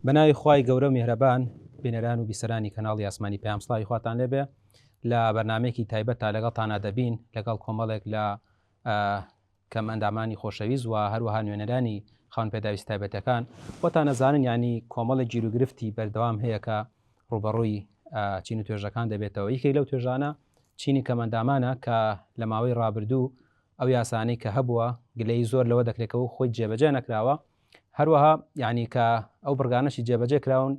بە ناوی خوای گەورە و میهرەبان بینەران و بیسەرانی کەناڵی ئاسمانی پەیام سڵاوی خواتان لێبێ لە بەرنمەیەکی تایبەت تا لەگەڵتانا دەبین لەگەڵ کۆمەڵێک لە کەم ئەندامانی خۆشەویست و هەروەها نوێنەرانی خاوەن پێداویست تایبەتەکان خۆتان ئەزانن یانی کۆمەڵێک گیروگرفتی بەردەوام هەیە کە ڕوبەڕووی چین و توێژەکان دەبێتەوە یەکێک لەو توێژانە چینی کەمەندامانە کە لە ماوەی ڕابردوو ئەو یاسانەی کە هەبووە گلەی زۆر لەوە دەکرێتەوە خۆی جێبەجێ نەکراوە هەروەها یعنی کە ئەو بڕگانەشی جێبەجێ کراون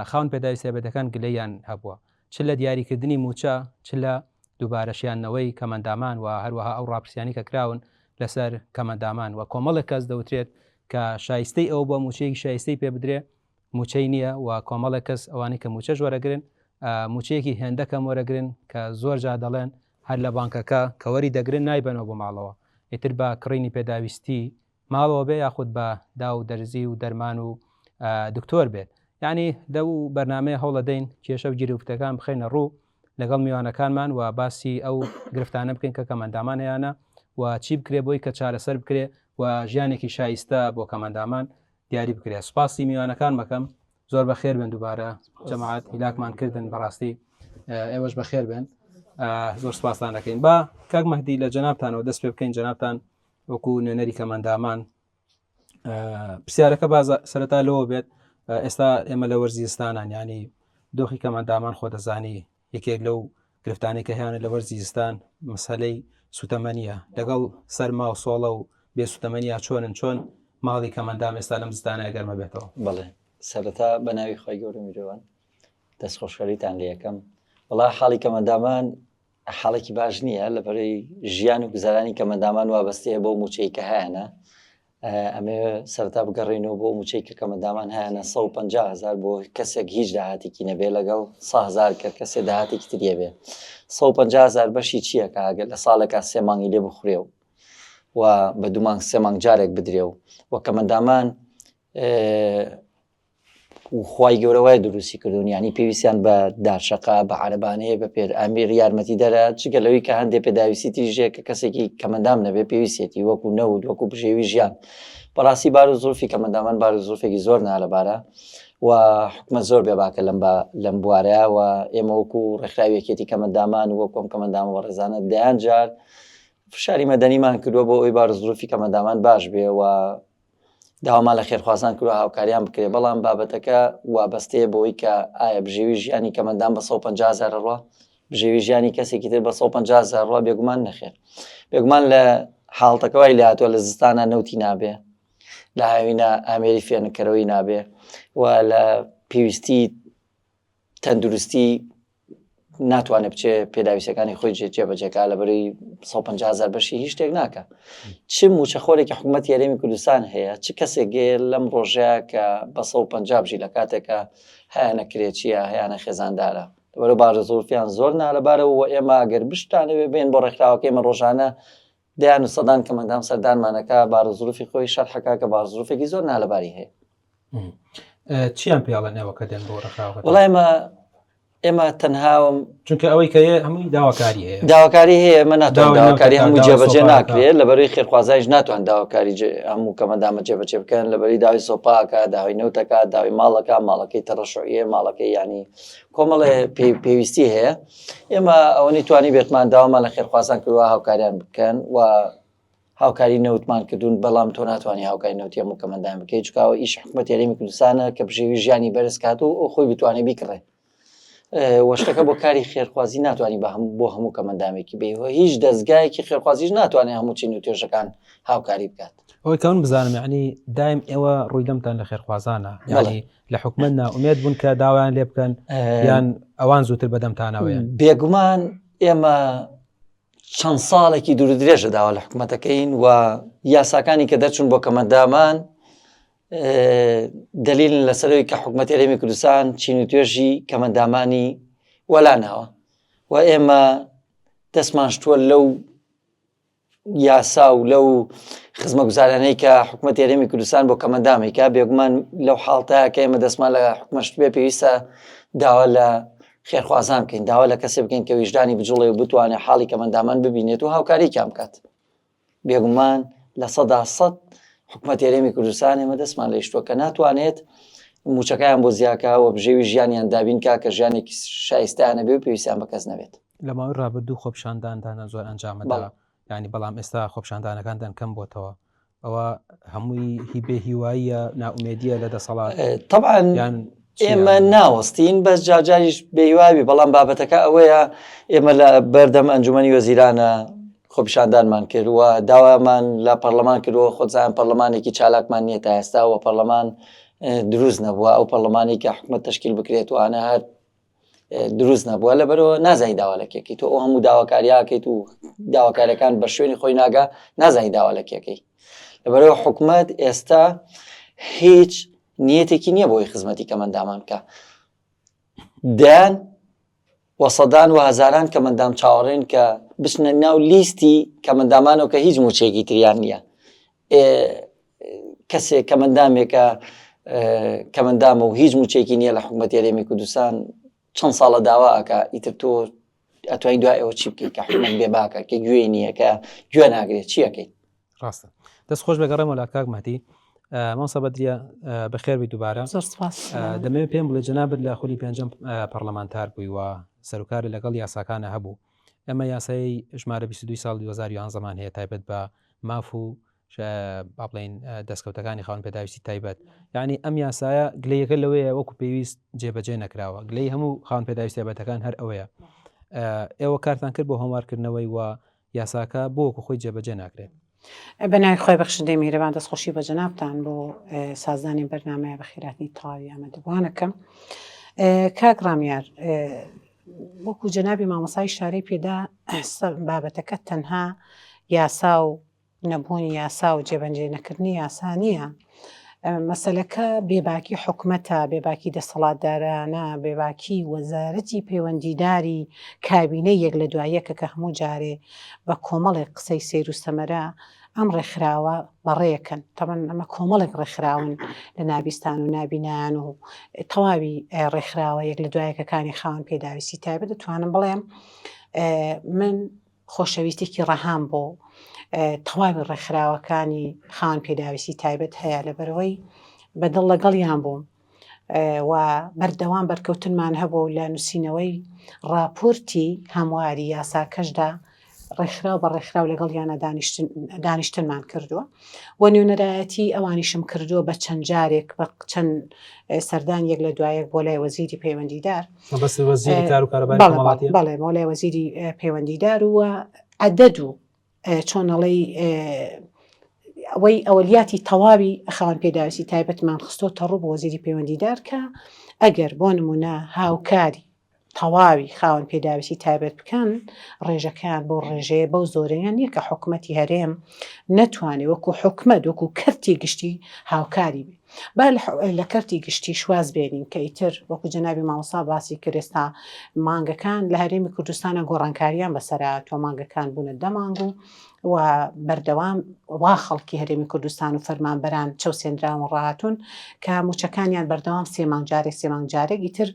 خاون پێداویست تایبەتەکان گلەیان هەبووە چ لە دیاریکردنی مووچە، چ لە دووبارە شیاندنەوەی کەمئەندامان و هەروەها ئەو ڕاپرسیانەی کە کراون لەسەر کەمئەندامان و کۆمەڵێک کەس دەوترێت کە شایستەی ئەوە بووە مووچەیەکی شایستەی پێ بدرێ مووچەی نییە و کۆمەڵێک کەس ئەوانەی کە مووچەش وەرەگرن مووچەیەکی هێندە کەم وەرەگرن کە زۆر جار دەڵێن هەر لە بانکەکە کە وەری دەگرن نایبەنەوە بۆ ماڵەوە ئیتر بە کڕینی پێداویستی ماڵەوە بێ یاخود بە داو دەرزی و دەرمان و دکتۆر بێت یعنی لەو بەرنمەیە هەوڵەدەین کێشە و گیروفتەکان بخینە ڕوو لەگەڵ میوانەکانمان و باسی ئەو گرفتانە بکەین کە کەمەندامان هەیەە و چی بکرێ بۆی کە چارەسەر بکرێ و ژیانێکی شایستە بۆ کەمەندامان دیاری بکرێت سوپاسی میوانەکان مەکەم زۆر بەخێر بن دووبارە جەماعات هیلاکمان کردن بەڕاستی ئێوەش بەخێر بن زۆر سپاستان دەکەین با کاک مەهدی لە جەنابتانەوە دەست پێ بکەین جەنابتان وەکو نوێنەری کەمەندامان پرسیارەکە باز سەرەتا لەوە بێت ئێستا ئێمە لە وەرزی زستانان ینی دۆخی کەمەندامان خۆ دەزانی یەکێک لەو گرفتانی کە هیانە لە وەرزی زستان مەسەلەی سوتەمەنیە لەگەڵ سەرما و سۆڵە و بێ سوتەمەنیا چۆنن چۆن ماڵی کەمەندام ئێستا لەم زستانە گەرمە بێتەوە بەڵێ سەرەتا بە ناوی خی گەورە میرەوان دەستخۆشخەریتان لە یەکەم وڵا حاڵی کەمەندامان حاڵێکی باش نییە لەبەرەی ژیان و گوزارانی کەمەندامان وابەستەیە بۆ موچەی کە هەیەە ئەمێ سەرتا بگەڕینەوە بۆ موچەی کە کەمەندامان هەیەە 150 هزار بۆ کەسێک هیچ داهاتێکی نەبێ لەگەڵ 100 هزار کە کەسێ داهاتێکی تریە بێ 150 هزار بەشی چییە کە ئەگەر لە ساڵێکا سێ مانگی لێ بخورێ و و بە دوو مانگ سێ مانگ جارێک بدرێ و وە کەمەندامان و خوای گەورە وای دروستی کردوون یعنی پێویستیان بە دارشەقا بە عەرەبانەیە بە پێر ئامیر یارمەتی دەرە جگە لەوەی کە هەندێک پێداویستی تریژەیە کە کەسێکی کەمەندام نەبێ پێویستێتی وەکو نەوت وەکو بژێوی ژیان بەڕاستی بار و زروفی کەمەندامان بار و زروفێکی زۆر نالەبارە و حکومەت زۆر بێباکە لەم بە لەم بوارە و ئێمە وەکو ڕێکخراوی یەکێتی کەمەندامان و وەکو ئەم کەمەندامە بەڕێزانە دەیان جار فشاری مەدەنیمان کردووە بۆ ئەوەی بار و زروفی کەمەندامان باش بێ و داوامان لە خێرخوازان کردوە هاوکاریان بکرێت، بەڵام بابەتەکە وابەستەیە بەوەی کە ئایا بژێوی ژیانی کەمەندان بە 150 هەزار ڕوا بژێوی ژیانی کەسێکی تر بە 150 هەزار ڕوا بێگومان نەخێر بێگومان لە حاڵتەکە وای لێهاتووە لە زستانە نەوتی نابێ لە هاوینە ئامێری فێنککەرەوەی نابێ و لە پێویستی تەندروستی ناتوانێت بچێ پێداویستەکانی خۆی جێبەجێکا لە بەری 150 هزار بەشی هیچ شتێک ناکە چ موچەخۆرێکی حکوومەت یاریمی کوردستان هەیە چ کەسێک لەم ڕۆژەیە کە بە 150 بژی لە کاتێکە هەیەە کرێچیە هەیەە خێزاندارە لەبەرو بارە زۆرفیان زۆر نالەبارەوە و ئێمە گەر بشتانەوێ بێن بۆ ڕێکخراوەکەی ئێمە ڕۆژانە دەیان و سەدان کەمەندام سەردانمانەکە بارە زروفی خۆی شەرحەکە کە بار زروفێکی زۆر نالەباری هەیە چیان پێڵێن ئێوە کە دێن بۆ ڕێکخراوەکە وڵای ئێمە ئێمە تەنهاوم چونکە ئەوەی کە هەمووی داواکاری هەیە داواکاری هەیە ئێمە ناتوان داواکاری هەموو جێبەجێ ناکرێت لەبەروی خێرخوازایش ناتوان داواکاری هەموو کەمەدامە جێبەجێ بکەن لەبەری داوای سۆپاکە داوای نەوتەکە داوای ماڵەکە ماڵەکەی تەڕەشعیە ماڵەکەی ینی کۆمەڵێ پێویستی هەیە ئێمە ئەوەنی توانی بێتمان داوامان لە خێرخوازان کردووە هاوکاریان بکەن و هاوکاری نەوتمان کردوون بەڵام تۆ ناتوانانی هاوکاری نەوتی هەموو کەمەندان بکەیت چکاوە ئیش حکومەت هەرێمی کوردستانە کە بژێوی ژیانی بەرز کات و ئەو خۆی بتوانێت بیکڕێ وەشتەکە بۆ کاری خێرخوازی ناتوانانی بە هەموو بۆ هەموو کەمەندامێکی بێ و هیچ دەستگایەکی خێرخوازیش ناتوانێت هەموو چین و توێژەکان هاوکاری بکات ئەوەی کە من بزانم یعنی دایم ئێوە ڕووی دەمتان لە خێرخوازانە یعنی لە حکومەت نائومێد بوون کە داوایان لێ بکەن یان ئەوان زووتر بەدەمتانەوەیە بێگومان ئێمە چەند ساڵێکی دوور درێژە داوا لە حکوومەتەکەین و یاساکانی کە دەرچون بۆ کەمەندامان دلیلن لەسەرەوەی کە حکوومەت هەرێمی کوردستان چین و توێژی کەمەندامانی وەلا ناوە و ئێمە دەستمان شتووە لەو یاسا و لەو خزمەگوزارانەی کە حکوومەت هەرێمی کوردستان بۆ کەمەندامێکە بێگومان لەو حاڵتە کە ئێمە دەستمان لە حکومەشت بێ پێویستە داوا لە خێرخوازان بکەین داوا لە کەسێ بکەین کە ویژدانی بجوڵێ و بتوانێت حاڵی کەمەندامان ببینێت و هاوکاریکیان بکات بێگومان 100% حکوومەت هەرێمی کوردستان ئێمە دەستمان لە شتوە کە ناتوانێت. موچەکەیان بۆ زیاکا و بژێوی ژیانیان دابین کا کە ژیانێکی شایستەیان هەبێ و پێویستیان بە کەس نەبێت. لە ماوەی ڕابردوو خۆپیشانداندانە زۆر ئەنجامەدا یانی بەڵام ئێستا خۆپیشاندانەکاندان کەم بۆتەوە ئەوە هەمووی هی بێ هیواییە نائومێدیە لە دەسەڵات طبعا یان ئێمە ناوەستین بەس جارجاریش بێهیواوی بەڵام بابەتەکە ئەوەیە ئێمە لە بەردەم ئەنجومەنی وەزیرانە خۆپیشاندانمان کرد و داوامان لە پەرلەمان کردووە خۆزان پەرلەمانێکی چالاکمان نییە تا ئێستا و پەرلەمان دروست نەبووە ئەو پەرلەمانی کە حکومت تشکیل بکرێت وانە هەر دروست نەبووە لەبەرەوە نازانی داوا لە کێکەی تۆ ئەو هەموو داواکاریاکەیت و داواکاریەکان بە شوێنی خۆی ناگا نازانی داوا لە کێکەی لەبەرەوە حکومت ئێستا هیچ نیەتێکی نییە بۆی خزمەتی کەمەندامان بکە دەیان و سەدان و هەزاران کەمەندام چاوەڕێن کە بچنە ناو لیستی کەمەندامانەوە کە هیچ موچەیەکی تریان نییە کەسێک کەمەندامێکە کەمەندامە و هیچ موچێکی نییە لە حکوومەت هەرێمی کوردستان چەند ساڵە داوا ئەکا ئیتر تۆ ئەتوانی دوای ئەوە چی بکەیت کە حکوومەت بێباکە کە گوێی نییە کە گوێ ناگرێت چیەکەیت ڕاستە دەست خۆش بەگەڕێمەوە لا کاک مەهدی مامۆستا بەدریە بەخێربی دووبارە زۆر سپاس دەمەوێت پێم بڵێ جەنابت لە خولی پێنجەم پەرلەمانتار بووی و سەرکاری لەگەڵ یاساکانە هەبوو ئەمە یاسای ژمارە 22 ساڵ 2011 مان هەیە تایبەت بە ماف و با بڵین دەستکەوتەکانی خاوەن پێداویستی تایبەت یعنی ئەم یاسایە گلەیەکە لەوەیە وەکو پێویست جێبەجێ نەکراوە گلەی هەموو خاوەن پێداویستی تایبەتەکان هەر ئەوەیە ئێوە کارتان کرد بۆ هەموارکردنەوەی و یاساکە بۆ وەکو خۆی جێبەجێ ناکرێت؟ بە ناوی خوای بەخشندەی میهرەبان دەستخۆشی بە جەنابتان بۆ سازدانی بەرنامەیە بەخێراتنی تەواوی ئامادەبووانەکەم. کاک ڕامیار وەکو جەنابی مامۆسای شارەی پێدا بابەتەکە تەنها یاسا و نەبوونی یاسا و جێبەجێ نەکردنی یاسا نییە. مەسەلەکە بێباکی حکومەتە، بێباکی دەسەڵاتدارانە، بێباکی وەزارەتی پەیوەندیداری کابینەی یەک لە دوای یەکە کە هەموو جارێ بە کۆمەڵێک قسەی سەیر و سەمەرە ئەم ڕێکخراوە بەڕێکەن. تەبەن ئەمە کۆمەڵێک ڕێکخراون لە نابیستان و نابینایان و تەواوی ڕێکخراوە یەک لە دوایەکەکانی خاوەن پێداویستی تایبەت دەتوانم بڵێم من خۆشەویستیەکی ڕەهام بۆ تەواوی ڕێکخراوەکانی خاوەن پێداویستی تایبەت هەیە لەبەرەوەی بەدڵ لەگەڵیان بووم و بەردەوام بەرکەوتنمان هەبوو لە نووسینەوەی راپۆرتی هەمواری یاساکەشدا ڕێکخراو بە ڕێکخراو لەگەڵ یانە دانیشتنمان کردووە و نوێنەرایەتی ئەوانیشم کردووە بە چەند جارێک بە چەند سەردان یەک لە دوایەک بۆ لای وەزیری پەیوەندیدار مەبەست وەزیری کار و کاروباری کۆمەڵاتیە؟ بەڵێ بۆ لای وەزیری پەیوەندیدار و عەدەد و چۆن ئەڵێی ئەوەی ئەوەلیاتی تەواوی خاوەن پێداویستی تایبەتمان خستۆتە ڕوو بۆ وەزیری پەیوەندیدار کە ئەگەر بۆ نمونە هاوکاری تەواوی خاوەن پێداویستی تایبەت بکەن ڕێژەکەیان بۆ ڕێژەیە بەو زۆرەیان نییە کە حکومەتی هەرێم نەتوانێت وەکو حکومەت وەکو کەرتی گشتی هاوکاری بێ با لە کەرتی گشتیش واز بێنین کە ئیتر وەکو جەنابی مامۆستا باسی کرد ئێستا مانگەکان لە هەرێمی کوردستانە گۆڕانکاریان بەسەرا تۆ مانگەکان بوونە دە مانگ و و بەردەوام وا خەڵکی هەرێمی کوردستان و فەرمانبەران چەوسێنراون و ڕاهاتوون کە موچەکانیان بەردەوام سێ مانگ جارێک سێ مانگ جارێک ئیتر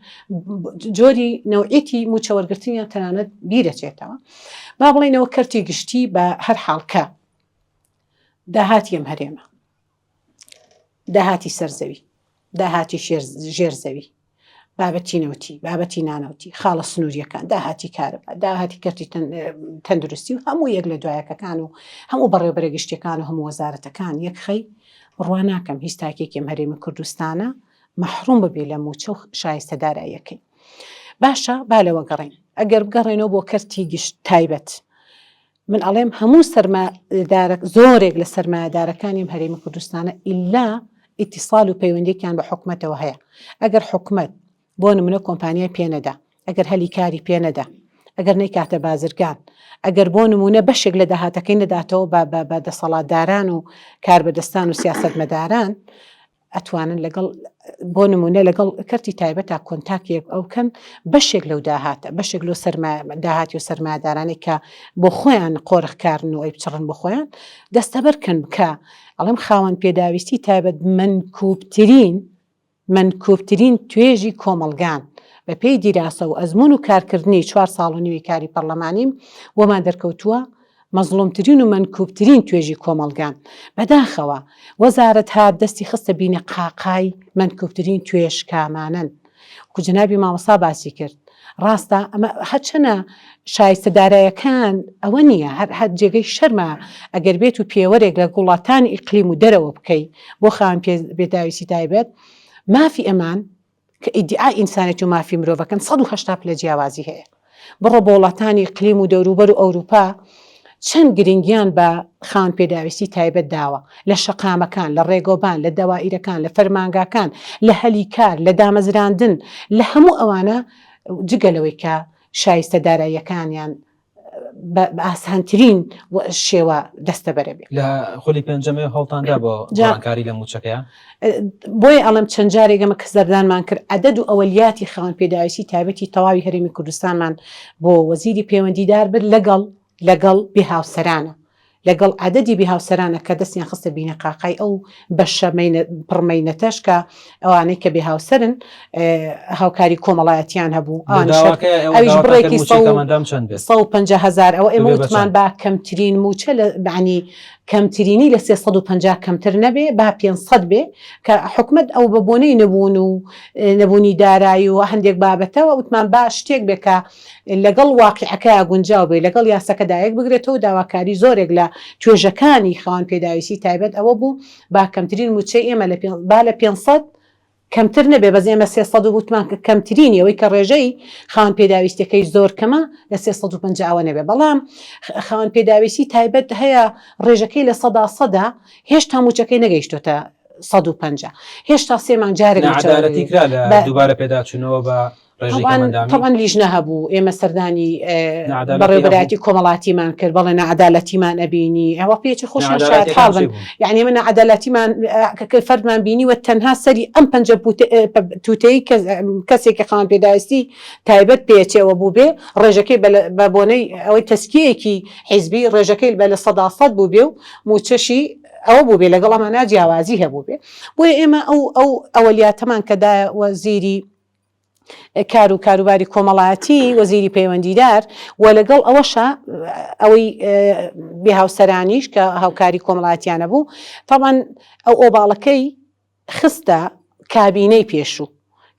جۆری نەوعیتی موچە وەرگرتنیان تەنانەت بیرەچێتەوە با بڵێینەوە کەرتی گشتی بە هەر حاڵ کە داهاتی ئەم هەرێمە داهاتی سەر زەوی، داهاتی ژێر زەوی، بابەتی نەوتی، بابەتی نانەوتی، خاڵە سنووریەکان، داهاتی کارەبا، داهاتی کەرتی تەندروستی و هەموو یەک لە دوایەکەکان و هەموو بەڕێوبەرە گشتیەکان و هەموو وەزارەتەکان یەکخەی بڕوا ناکەم هیچ تاکێکی ئەم هەرێمی کوردستانە مەحروم ببێ لە مووچە و شایستە داراییەکەی. باشە با لەوە گەڕێین. ئەگەر بگەڕێنەوە بۆ کەرتی گشت تایبەت من ئەڵێم هەموو سەرمایەدارە زۆرێک لە سەرمایەدارەکانی ئەم هەرێمی کوردستانە ئیلا ئیتیسال و پەیوەندیەکیان بە حکومەتەوە هەیە ئەگەر حکومەت بۆ نمونە کۆمپانیای پێ نەدا ئەگەر هەلی کاری پێ نەدا ئەگەر نەیکاتە بازرگان ئەگەر بۆ نمونە بەشێک لە داهاتەکەی نەداتەوە بە بە دەسەڵاتداران و کاربەدەستان و سیاسەتمەداران ئەتوانن لەگەڵ بۆ نمونە لەگەڵ کەرتی تایبەتا کۆنتاکێک ئەو بکەن بەشێک لەو داهاتە بەشێک لەو سەرمایە داهاتی و سەرمایەدارانەی کە بۆ خۆیان قۆرخکارن و ئەیپچڕن بۆ خۆیان دەستەبەر کەن بکە ئەڵێم خاوەن پێداویستی تایبەت مەنکوبترین مەنکوبترین توێژی کۆمەڵگان بە پێی دیراسە و ئەزمون و کارکردنی چوار ساڵ و نیوی کاری پەرلەمانیم بۆمان دەرکەوتووە. مەزڵومترین و مەنکوبترین توێژی کۆمەڵگان. بەداخەوە وەزارەت هات دەستی خستە بینە قاقای مەنکوبترین توێژ کامانەن. وەکو جەنابی مامۆستا باسی کرد ڕاستە ئەمە هەرچەنە شایستە دارایەکان ئەوە نییە هەر هەر جێگەی شەرمە ئەگەر بێت و پێوەرێک لە وڵاتانی ئیقلیم و دەرەوە بکەی بۆ خاوەن پێداویستی تایبەت مافی ئەمان کە ئیدیعای ئینسانێتی و مافی مرۆڤەکەن 180 پلە جیاوازی هەیە. بڕۆ بۆ وڵاتانی ئیقلیم و دەوروبەر و ئەوروپا چەند گرنگیان بە خاوەن پێداویستی تایبەت داوە لە شەقامەکان، لە ڕێگەوبان، لە دەوائیرەکان، لە فەرمانگاکان، لە هەلی کار، لە دامەزراندن، لە هەموو ئەوانە جگە لەوەی کە شایستە داراییەکانیان بە ئاسانترین شێوە دەستەبەرە بێ. لە خولی پێنجەمێ هەوڵتان دا بۆ گۆڕانکاری لە مووچەکەیا؟ بۆیە ئەڵێم چەند جارێک ئەمە کە سەردانمان کرد عەدەد و ئەوەلیاتی خاوەن پێداویستی تایبەتی تەواوی هەرێمی کوردستانمان بۆ وەزیری پەیوەندیدار برد لەگەڵ لەگەڵ بێهاوسەرانە لەگەڵ عەدەدی بێهاوسەرانە کە دەستیان خستە بینەقاقای ئەو بەشە پڕ مەینەتەش کە ئەوانەی کە بێهاوسەرن هاوکاری کۆمەڵایەتیان هەبوو ئەویش بڕێکی 150 هزار ئەوە ئێمە وتمان با کەمترین موچە لە بەعنی کەمترینی لە 350 کەمتر نەبێ با 500 بێ کە حکومت ئەو بە بۆنەی نەبوون و نەبوونی دارایی و هەندێک بابەتەوە وتمان با شتێک بێ کە لەگەڵ واقیعەکەیا گونجاو بێ، لەگەڵ یاسەکەدا یەک بگرێتەوە، داواکاری زۆرێک لە توێژەکانی خاوەن پێداویستی تایبەت ئەوە بوو با کەمترین مووچەی ئێمە لە با لە 500 کەمتر نەبێ، بەس ئێمە 300 و وتمان کە کەمترینی ئەوەی کە ڕێژەی خاوەن پێداویستیەکەی زۆر کەمە لە 350 ئەوە نەبێ، بەڵام خاوەن پێداویستی تایبەت هەیە ڕێژەکەی لە سەدا سەدە هێشتا مووچەکەی نەگەیشتۆتە 150 هێشتا سێ مانگ جارێک مووچە ناعەدالەتی کرا لە دووبارە پێداچوونەوە بە تەبعەن لیژنە هەبوو ئێمە سەردانی بەڕێوەبەرایەتی کۆمەڵاتیمان کرد بەڵێ نەعەدالەتیمان ئەبینی ئەوە پێچی خۆشیان شایەتحاڵ بن یعنی ئێمە نەعەدالەتیمان فەردمان بینیوە تەنها سەری ئەم پەنجە تووتەی کەسێکی خاوەن پێداویستی تایبەت پێچەوە بوو بێ ڕێژەکەی بە بۆنەی ئەوەی تەسکیەکی حیزبی ڕێژەکەی بە 100% بوو بێ و مووچەشی ئەوە بوو بێ لەگەڵ ئەمانە جیاوازی هەبوو بێ بۆیە ئێمە ئەو ئەو ئەوەلیاتەمان کە دایە وەزیری کار و کاروباری کۆمەڵایەتی وەزیری پەیوەندیدار و لەگەڵ ئەوەشا ئەوەی بێهاوسەرانیش کە هاوکاری کۆمەڵاتیانە بوو تاوان ئەو ئۆباڵەکەی خستە کابینەی پێشوو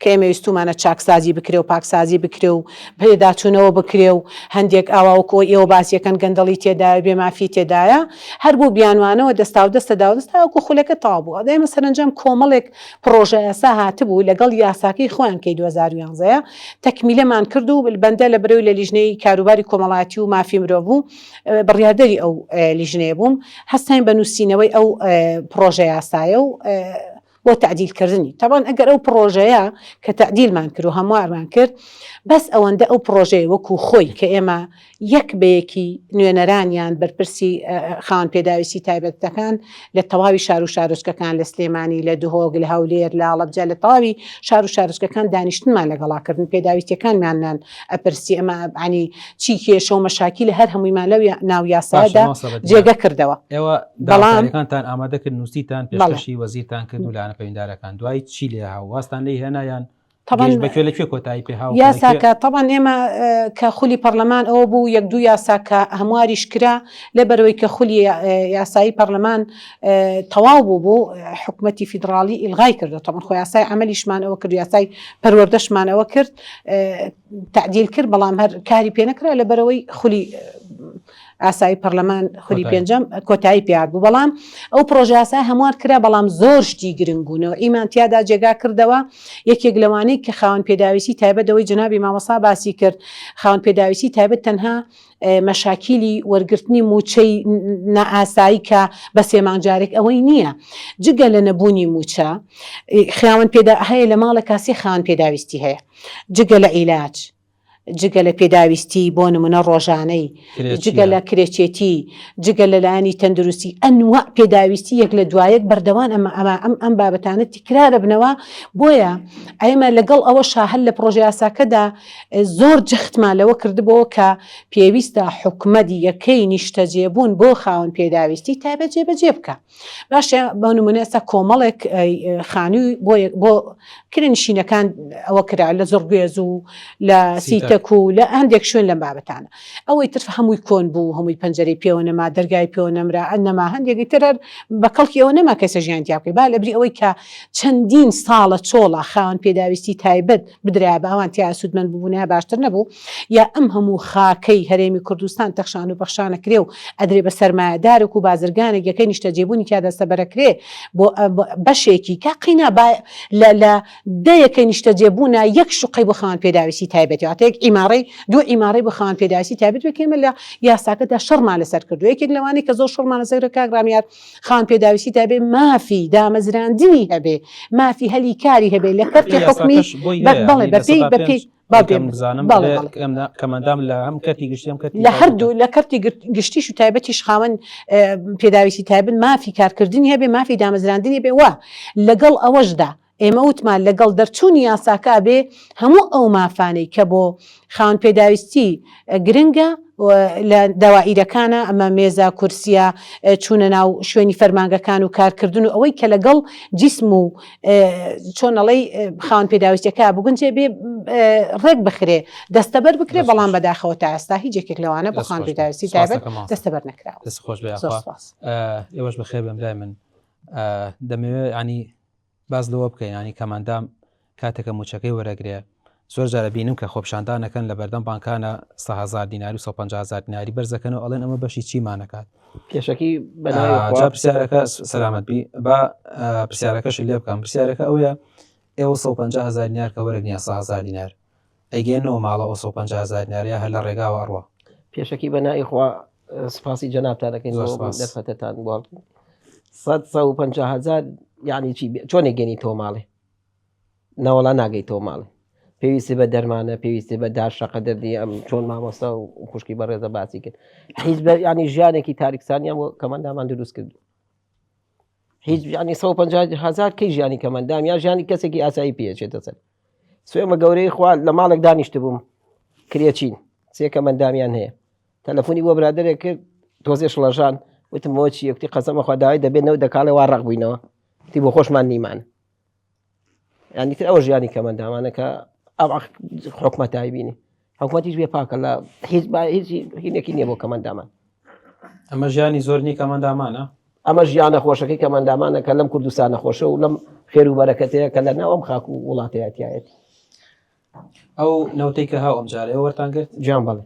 کە ئێمە ویستومانە چاکسازی بکرێ و پاکسازی بکرێ و پێداچوونەوە بکرێ و هەندێک ئاوا وەکو ئێوە باسیەکەن گەندەڵی تێدایە بێ مافی تێدایە هەر بۆ بیانوانەوە دەستا و دەستە داو دەستا وەکو خولەکە تەواو بوو ئێمە سەرەنجام کۆمەڵێک پڕۆژەیاسا هاتبوو لەگەڵ یاساکەی خۆیان کەی 2011 ە تەکمیلەمان کرد و بەندە لە برەوی لە لیژنەی کاروباری کۆمەڵایەتی و مافی مرۆڤ بوو بڕیاردەری ئەو لیژنەیە بووم هەستاین بە نووسینەوەی ئەو پڕۆژە یاسایە و بۆ تەعدیل کردنی تەبعەن ئەگەر ئەو پڕۆژەیە کە تەعدیلمان کرد و هەموارمان کرد بەس ئەوەندە ئەو پڕۆژەیە وەکو خۆی کە ئێمە یەک بە یەکی نوێنەران یان بەرپرسی خاوەن پێداویستی تایبەتەکان لە تەواوی شار و شارۆچکەکان لە سلێمانی، لە دهۆک، لە هەولێر، لە هەڵەبجە، لە تەواوی شار و شارۆچکەکان دانیشتنمان لەگەڵا کردن، پێداویستیەکانمانیان ئەپرسی، ئەمە یانی چی کێشە و مەشاکیلە هەر هەموویمان لەو ناو باشە یاسایەدا مامۆستا بەدیهە، جێگە کردەوە. ئێوە بەڵام داواکاریەکانتان ئامادە کرد، نووسیتان، بەڵێ. پێشکەشی وەزیرتان کرد و لایەنە پەیوەندیدارەکان، دوایی چی لێ هاو؟ وازتان لێی هێنا یان تەبعەن گەیشت بە کوێ لە کوێ کۆتایی پێ هاو کە لە کوێ یاساکە تەبعەن ئێمە کە خولی پەرلەمان ئەوە بوو یەک دوو یاسا کە هەمواریش کرا لەبەرەوەی کە خولی یاسایی پەرلەمان تەواو بوو بوو حکومەتی فیدراڵی ئیلغای کردو تەبعەن خۆ یاسای عەمەلیشمان ئەوە کرد یاسای پەروەردەشمان ئەوە کرد تەعدیل کرد بەڵام هەر کاری پێ نەکرا لەبەرەوەی خولی ئاسایی پەرلەمان خولی پێنجەم کۆتایی پێ هات بوو بەڵام ئەو پرۆژە یاسای هەموار کرا بەڵام زۆر شتی گرنگ و نەوعیمان تیادا جێگا کردەوە یەکێک لەوانەی کە خاوەن پێداویستی تایبەت ئەوەی جەنابی مامۆستا باسی کرد خاوەن پێداویستی تایبەت تەنها مەشاکیلی وەرگرتنی مووچەی نائاسایی کە بە سێ مانگ جارێک ئەوەی نییە جگە لە نەبوونی مووچە خاوەن پێدا هەیە لە ماڵێکا سێ خاوەن پێداویستی هەیە جگە لە عیلاج جگە لە پێداویستی بۆ نمونە ڕۆژانەی، جگە لە کرێچێتی، جگە لە لایەنی تەندروستی، ئەنواع پێداویستی یەک لە دوایەک بەردەوان ئەمە ئەمە ئەم ئەم بابەتانە تکرار ئەبنەوە، بۆیە ئێمە لەگەڵ ئەوەشا هەر لە پڕۆژە یاساکەدا زۆر جەختمان لەوە کردبۆوە کە پێویستە حکومەت یەکەی نیشتەجێبوون بۆ خاوەن پێداویستی تایبەت جێبەجێ بکا. باشە بۆ نمونە ئێستا کۆمەڵێک خانووی بۆ بۆ کرێنشینەکان ئەوە کرا لە زڕگوێز و لە سیتەک. هیتەک و لە هەندێک شوێن لەم بابەتانە. ئەوەی تر هەمووی کۆن بوو، هەمووی پەنجەرەی پێوە نەما، دەرگای پێوە نەمرا، نەما، هەندێکی تر هەر بە کەڵکی ئەوە نەما کەسە ژیان تیا بکەی. با لەبری ئەوەی کە چەندین ساڵە چۆڵە، خاوەن پێداویستی تایبەت بدرایە بە ئەوان تیا سوودمەند ببوونایە باشتر نەبوو؟ یا ئەم هەموو خاکەی هەرێمی کوردستان تەخشان و پەخشان ئەکرێ و ئەدرێ بە سەرمایەدارێک و بازرگانێک یەکەی نیشتەجێبوونی تیا دەستەبەرەکرێ بۆ بەشێکی کە قینا با لە لە دە یەکەی نیشتەجێبوونە یەک شوقەی بۆ خاوەن پێداویستی تایبەتی واتە یەک عیمارەی دوو عیمارەی بۆ خاوەن پێداویستی تایبەت بێت کە ئێمە لە یاساکەدا شەڕمان لەسەر کردووە یەکێک لەوانەی کە زۆر شەڕمان لەسەر کردووە کاک ڕامیار خاوەن پێداویستی تایبەت مافی دامەزراندنی هەبێ مافی هەلی کاری هەبێ لە کەرتی حکومی یاساکەش بۆی هەیە بەڵێ یانی لە بەپێی سەدا بەپێی پێنج بەڵێ کەم بزانم بەڵێ بڵێ بەڵێ کەمەندام لە هەم کەرتی گشتی هەم کەرتی لە تایبەتە هەردوو لە کەرتی گشتیش و تایبەتیش خاوەن پێداویستی تایبەت مافی کارکردنی هەبێ مافی دامەزراندنی هەبێ و لەگەڵ ئەوەشدا ئێمە وتمان لەگەڵ دەرچوونی یاساکە ئەبێ هەموو ئەو مافانەی کە بۆ خاوەن پێداویستی گرنگە لە دەوائیرەکانە ئەمە مێزە کورسیە چوونە ناو شوێنی فەرمانگەکان و کارکردن و ئەوەی کە لەگەڵ جیسم و چۆن ئەڵێی خاوەن پێداویستیەکە بگونجێ بێ ڕێک بخرێ دەستەبەر بکرێ بەڵام بەداخەوە تا ئێستا هیچ یەکێک لەوانە بۆ خاوەن پێداویستی تایبەت دەستەبەر نەکراوە. دەست خۆش بێ یاخوا ئێوەش بەخێر بێن برای من دەمەوێت ینی باس لەوە بکەین ینی کەماندام کاتێکە موچەکەی وەرەگرێ زۆر جارە بینم کە خۆپشاندانەکەن لە بەردەم بانکانە 100 دیناری و 150 دیناری بەرزەکەن و ئەڵێن ئەمە بەشی چیمانەکات پێشەکی بەناوی پرسیارەکە سەلامەت بی با پرسیارەکەش لێ بکەم پرسیارەکە ئەوەیە ئێوە 150 هزار دینار کە وەرەگنیا 100 هزار دینار ئەیگەێنەوە ماڵە 150 هزار دینار یا هەر لە ڕێگاوە ئەڕوا پێشەکی بەناوی خوا سپاسی جەنابتان دەکەین بۆ دەرفەتەتان بۆ 150 هزار یعنی چی چۆنێک گەنی تۆ ماڵێ نەوەڵا ناگەیتەوە ماڵێ پێویستی بە دەرمانە پێویستی بە دار شەقە دەردی ئەم چۆن مامۆستا و خوشکی بەڕێزە باسی کرد هیچ بە ینی ژیانێکی تاریکسانیان بۆ کەمەندامان دروست کرد هیچ ینی 150 هزار کەی ژیانی کەمەندام یا ژیانی کەسێکی ئاسایی پێچێتە سەر سوێمە گەورەی خوا لە ماڵێک دانیشت بووم کرێچین سێ کەمەندامیان هەیە تەلەفۆنی بۆ برادێک کرد تۆزێ شڵەژان وتم بۆ چی یەکتی قەسەمە خوا داوای دەبێت نەو دەکاڵێ وا ڕق بووینەوە تی بۆ خۆشمان نیمان ینی تر ئەوە ژیانی کەمەندامانە کە ئەو حکومەت بینی حکومەتیش بێ پاکە لە هیچ هیچ هینێکی نییە بۆ کەمەندامان ئەمە ژیانی زۆرنی کەمەندامانە ئەمە ژیانە خۆشەکەی کەمەندامانە کە لەم کوردستانە خۆشە و لەم خێر و بەرەکەتەیە کە لە ناو ئەم خاک و وڵاتەیەتیایەتی ئەو نەوتەی کە هاو ئەم جارەیە وەرتان گرت جیان بەڵێ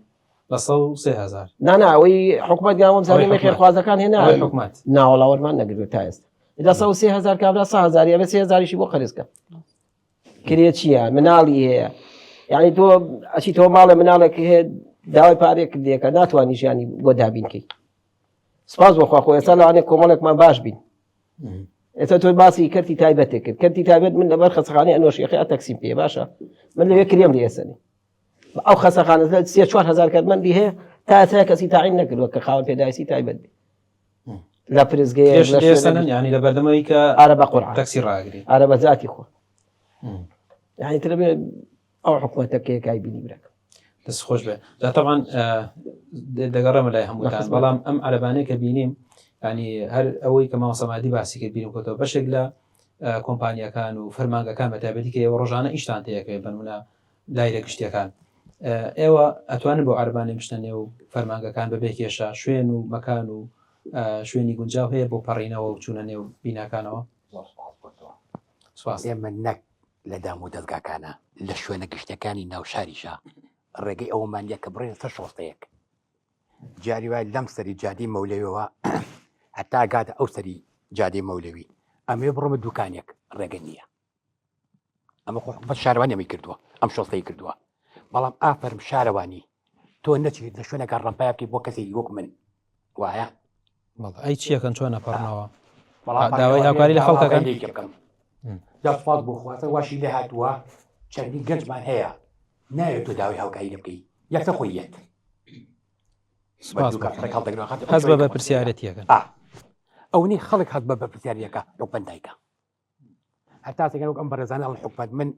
بە 103 هزار نانا ئەوەی حکومەت گاوەم زانیم خێرخوازەکان هێنا حکومەت ناوەڵا وەرمان نەگرت تا ئێستا لە 103 هزار کابرا 100 هزاری ئەبێ 3 هزاریشی بۆ قەرزکە کرێ چییە مناڵی هەیە یعنی تۆ ئەچی تۆ ماڵێ مناڵێک هەیە داوای پارێک کردێکە ناتوانانی ژیانی بۆ دابینکەی سپاس بۆ خوا خۆ ئێستا لەوانەیە کۆمەڵێکمان باش بین ئێستا تۆ باسی کەرتی تایبەتێک کرد کەرتی تایبەت من لەبەر خەسەخانەی ئەنۆشیەکەی تەکسیم پێ باشە من لەوێ کرێم لێ ئێسەنی ئەو خەسەخانە سێ چوار هزار کەرمەندی هەیە تا ئێستا کەسی تاعین نەکردووە کە خاوەن پێداویستی تایبەت بێ لە پرسگەیە ینی لە بەردەمەوەی کە ئارە بە قورعە تەکسی ڕاگری ئارە بە زاتی خۆ یعنی ترە بێ ئەو حکومەتە کێ کای بینی براکەم. دەست خۆش بێ جا تەبعەن دەگەڕێمە لای هەمووتان بەڵام ئەم عەرەبانەی کە بینیم ینی هەر ئەوەی کە مامۆستا مادی باسی کرد بیرم کەوتەوە بەشێک لە کۆمپانیەکان و فەرمانگەکان بە تایبەتی کە ئێوە ڕۆژانە ئیشتان تێیەکەوێت بەنمونە دایرە گشتیەکان ئێوە ئەتوانن بۆ عەربانێ بچنە نێو فەرمانگەکان بەبێ کێشە شوێن و مەکان و شوێنی گونجاو هەیە بۆ پەڕینەوە و چوونە نێو بیناکانەوە سپاس ئێمە نەک لە دام و دەزگاکانە لە شوێنە گشتەکانی ناوشاریشە ڕێگەی ئەوەمان نیە کە بڕێن سەر شۆستەیەک جاری وای لەم سەری جادی مەولەویەوە هەتا گاتە ئەو سەری جادەی مەولەوی ئەمێ بڕۆمە دوکانێک ڕێگە نییە ئەمە خۆ حکومەت شارەوانی ئەمەی کردووە ئەم شۆستەی کردووە بەڵام ئافەرم شارەوانی تۆ نەچیت لە شوێنەکە ڕەمپای بکەیت بۆ کەسێکی وەک من وایە ئەی چیەکەن چۆن ئەپەڕنەوە داوای هاوکاری لە خەڵکەکەن بکەم دەسپاس بۆ خواتە واشی لێ هاتووە چەندین گەنجمان هەیە ناوێت تۆ داوای هاوکاری لێ بکەی یەکسەر خۆی یەت هەست بە بەرپرسیارەتیەکەن ئەونی خەڵک هەست بە بەرپرسیاریەکە حکومەت دایکە هەتا سەگەر وەک ئەم بەڕێزانە ئەڵێن حکومەت من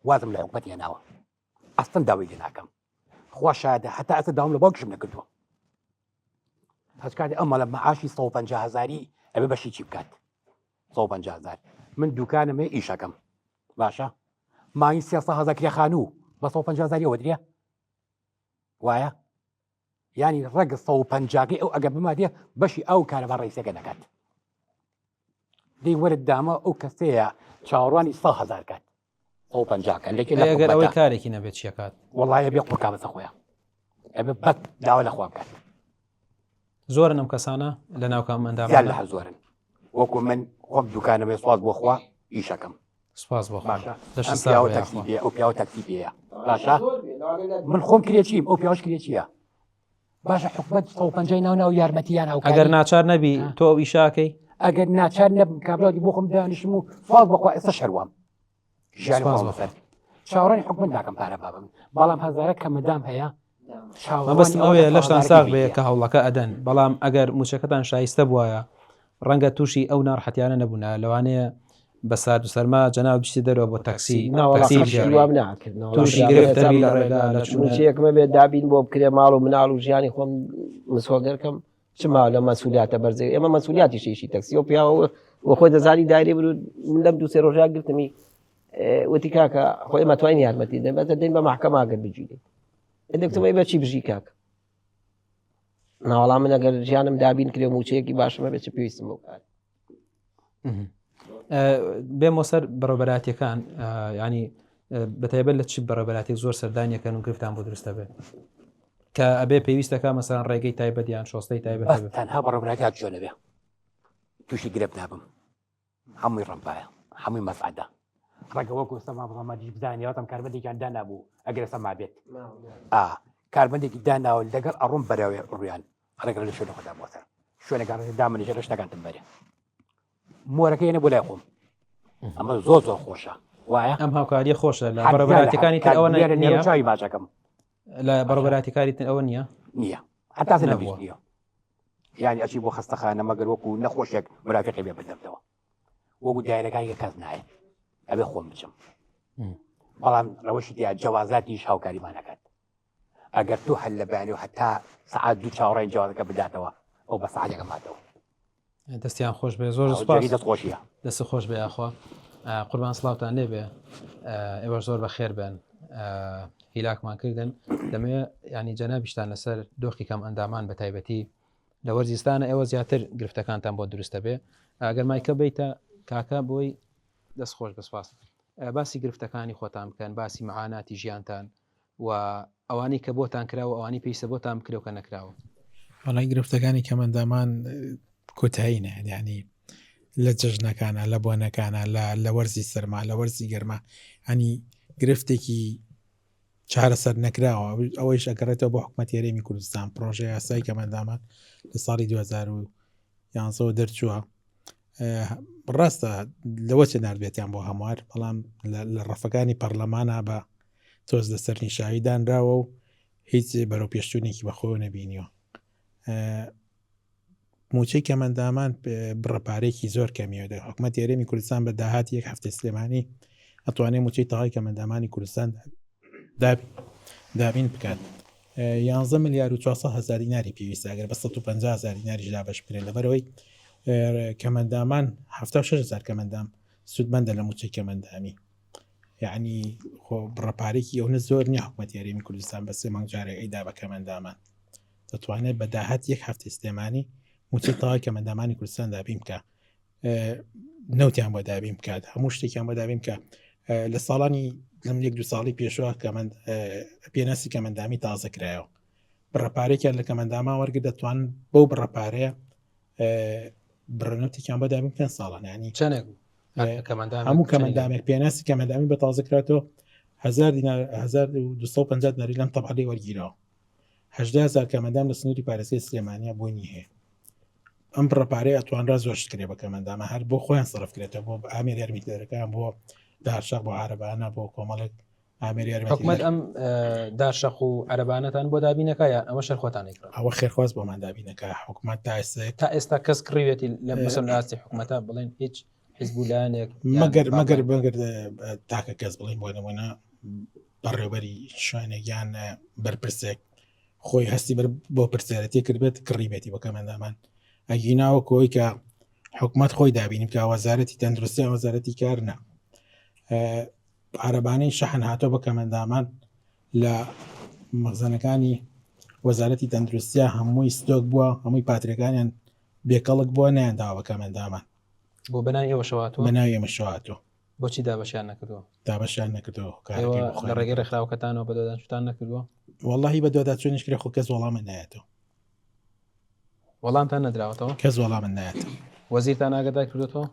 وازم لە حکومەت هێناوە ئەستن داوای لێ ناکەم خوا شایدە هەتا ئەستا داوام لە باوکیشم نەکردووە هەچ کاتێ ئەم مەڵە معاشی 150 هزاری ئەبێ بەشی چی بکات 150 هزار من دوکانم هەیە ئیشەکەم باشە مانگی 300 هزار کرێ خانوو بە 150 هزاری ئەوە درێ. وایە ینی ڕەگە 150 ئەو ئەگە بماتێ بەشی ئەو کارەبا ڕیسەکە دەکات دەی وەرت دامە ئەو کەسەیە چاوەڕوانی 100 هزار کات ئەو پەنجاکە لەکێ لە ئەگەر ئەوەی کارێکی نەبێت چیەکات وڵایە بێ قورکا بەسە خۆیان ئەبێ بەس داوا لە خوا بکات زۆرن ئەم کەسانە لە ناو کام ئەندام لە هەر زۆرن وەکو من خۆم دوکانەوەی سوپاس بۆ خوا ئیشەکەم سپاس بۆ باشە پیاوە تەکسی پێ ئەو پیاوە تەکسی پێیە باشە من خۆم کرێچیم ئەو پیاوەش کرێچیە باشە حکومت 150 ناو ناو یارمەتیان هاوکاری ئەگەر ناچار نەبی تۆ ئەو ئیشاکەی ئەگەر ناچار نەبم کابراتی بۆ خۆم دانیشم و سوپاس بۆ خوا ئێستا شەروام ژیانی خۆم بەسەر چاوەڕێی حکومت ناکەم پارە بابم بەڵام هەزارە کە مەدام هەیە مەبەستم ئەوەیە لەشتان ساغ بێ کە هەوڵەکە ئەدەن بەڵام ئەگەر موچەکەتان شایستە بواە ڕەنگە تووشی ئەو ناڕحەتیانە نەبوونە لەوانەیە بە سارد و سەرما جەناب بچیتە دەرەوە بۆ تەکسی تووشی گرفت دەبی لە ڕێگا لە چوونەیەکمە بێت دابین بۆ بکرێ ماڵ و مناڵ و ژیانی خۆم مسۆگەرکەم چ ما لە مەسولیاتە بەرزێ ئێمە مەسولیاتی شیشی تەکسی و پیاوە و خۆی دەزانی دایری برو من لەم دوو سێ ڕۆژە گرتمی وتی کاکە خۆی ئێمە توانین یارمەتی دەن بەس دەین بە محکەمە ئەگەر بگیرێ دەکتم ئەی بەچی بژی کاک ناوەڵام من ئەگەر ژیانم دابین کرێ موچەیەکی باشمە بێت چ پێویستم بۆ کار بێمەوە سەر بەڕێوبەراتیەکان ینی بەتایبەت لە چ بەڕێوبەراتی زۆر سەردانیەکەن و گرفتان بۆ دروستە بێت کە ئەبێ پێویستەکە مەسەران ڕێگەی تایبەت یان شۆستەی تایبەت تەنها بەڕێوبەراتی هاتوچۆ نەبێ تووشی گرفت نابم هەمووی ڕەمپایە هەمووی مەسعدە ڕەگە وەکو سەما بڵامادیش بزانانی واتم کارمەندێکیان دانابوو ئەگەر سەما بێت ئا کارمەندێکی داناوە لەگەڵ ئەڕۆم بەرەوێ ڕویان ڕێگە لە شوێنە خۆدا بۆ سەر شوێنەکان دامنیشە لە شتەکانتم بەرێ مۆرەکەی نە بۆ لای خۆم ئەمە زۆر زۆر خۆشە وایە ئەم هاوکاریە خۆشە لە بەڕێوەبەراتەکانی تر ئەوە نییە چاوی ماچەکەم لە بەڕێوەبەراتەکانی تر ئەوە نییە نییە حتا نەبووە نییە یعنی ئەچی بۆ خەستەخانە مەگەر وەکو نەخۆشێک مرافقی بێ بدەمتەوە وەکو دایرەکانی کە کەس نایە ئەبێ خۆم بچم بەڵام ڕەوشی تیا جەوازاتیش هاوکاریمان نەکات ئەگەر تۆ هەر لە بەیانی و هەتا سەعات دوو چاوەڕێی جوازەکە بداتەوە ئەو بە سەعاتێکە ماتەوە. دەستیان خۆش بێ زۆر سپاس دەست خۆشیە دەست خۆش بێ یاخوا قوربان سڵاوتان لێبێ ئێوەش زۆر بەخێر بن هیلاکمان کردن دەمێ ینی جەنابیشتان لەسەر دۆخی کەم ئەندامان بە تایبەتی لە وەرزیستانە ئێوە زیاتر گرفتەکانتان بۆ دروستە بێ ئەگەر مایکە بیتە کاکە بۆی دەست خۆش بەسپاس باسی گرفتەکانی خۆتان بکەن باسی معاناتی ژیانتان و ئەوانەی کە بۆتان کراوە ئەوانەی پێویستە بۆتان بکرێ و کە نەکراوە. وەڵای گرفتەکانی کەمەندامان کۆتایی نایەت یعنی لە جەژنەکانە لە بۆنەکانە لە لە وەرزی سەرما لە وەرزی گەرما ئەنی گرفتێکی چارەسەر نەکراوە ئەوەیش ئەگەڕێتەوە بۆ حکوومەت هەرێمی کوردستان پرۆژە یاسای کەمەندامان لە ساڵی 2011 دەرچووە ڕاستە لەوە چێ نردبێتیان بۆ هەموار بەڵام لە ڕەفەکانی پەرلەمانە بە تۆز لەسەر نیشاوی دانراوە و هیچ بەرەو پێشچوونێکی بەخۆوە نەبینیوە موچەی کەمەندامان بڕە پارێکی زۆر کەمیەوە دە حکومەت هەرێمی کوردستان بە داهاتی یەک هەفتەی سلێمانی ئەتوانێت موچەی تەواوی کەمەندامانی کوردستان دابین بکات 11 ملیار و 400 هزار دیناری پێویستە ئەگەر بە 150 هزار دیناریش دابەش بکرێت لەبەرەوەی کەمەندامان 76 هزار کەمەندام سوودمەندە لە موچەی کەمەندامی یعنی خۆ بڕە پارێکی ئەونە زۆر نییە حکوومەت یاریمی کوردستان بە سێ مانگ جارێک ئەیدا بە کەمەندامان دەتوانێت بە داهات یەک هەفتەی سلێمانی موچەی تەواوی کەمەندامانی کوردستان دابین بکە نەوتیان بۆ دابین بکات هەموو شتێکیان بۆ دابین بکە لە ساڵانی لەم یەک دو ساڵی پێشوە کەمەند پێناسی کەمەندامی تازە کرایەوە بڕەپارێکیان لە کەمەنداما وەرگر دەتوان بەو بڕەپارەیە بڕنەوتێکیان بۆ دابین بکەن ساڵان ینی چەندێک هەموو کەمەندامێک پێناسی کەمەندامی بە تازە کراتەوە 1000 دینار 1250 دیناری لەم تەبعەی وەرگیراوە 18000 کەمەندام لە سنووری پارێزگای سلێمانیا بۆنی هەیە ئەم بڕە پارەیە ئەتوانرا زۆر شت کرێ بە کەمەندامە هەر بۆ خۆیان سەرف کرێتەوە بۆ ئامێر یارمەتیدەرەکان بۆ دارشەق بۆ عارەبانە بۆ کۆمەڵێک ئامێر یارمەتیدەر. حکومەت ئەم دارشەق و عەرەبانەتان بۆ دابینەکە یان ئەوە شەر خۆتان ئەیکڕن؟ ئەوە خێرخواز بۆمان دابینەکە حکومەت تا ئێستا تا ئێستا کەس کڕیوێتی لە مەسەلەن لە ئاستی حکومەتە بڵێن هیچ حیزب و لایەنێک یان مەگەر مەگەر مەگەر تاکە کەس بڵین بۆ نمونە بەڕێوبەری شوێنێک یان بەرپرسێک خۆی هەستی بەر بۆ پرسیارەتی کردبێت کڕیبێتی بۆ کەمەندامان ئەگیناوە کۆی کە حکومت خۆی دابینی بکە وەزارەتی تەندروستی وەزارەتی کار نا عربانەی شەحن هاتۆ بە کەمەندامان لە مەخزەنەکانی. وەزارەتی تەندروستیا هەمووی ستۆک بووە هەمووی پاتریەکانیان بێکەڵک بووە نیان داوە بە کەمەندامان بۆ بەناوی ئێوەشەوە هاتووە؟ بەناوی ئێمەشەوە هاتووە. بۆچی دابەشیان نەکردووە؟ دابەشیان نەکردووە ئێوە لە ڕێگەی ڕێکخراوەکەتانەوە بەدواداچووتان نەکردووە؟ وەڵاهی بەدواداچوونیش کرێ خۆ کەس وەڵامت نایەتەوە. وەڵامتان نەدراوەتەوە؟ کەس وەڵامت نایەتەوە. وەزیرتان ئاگادار کردوێتەوە؟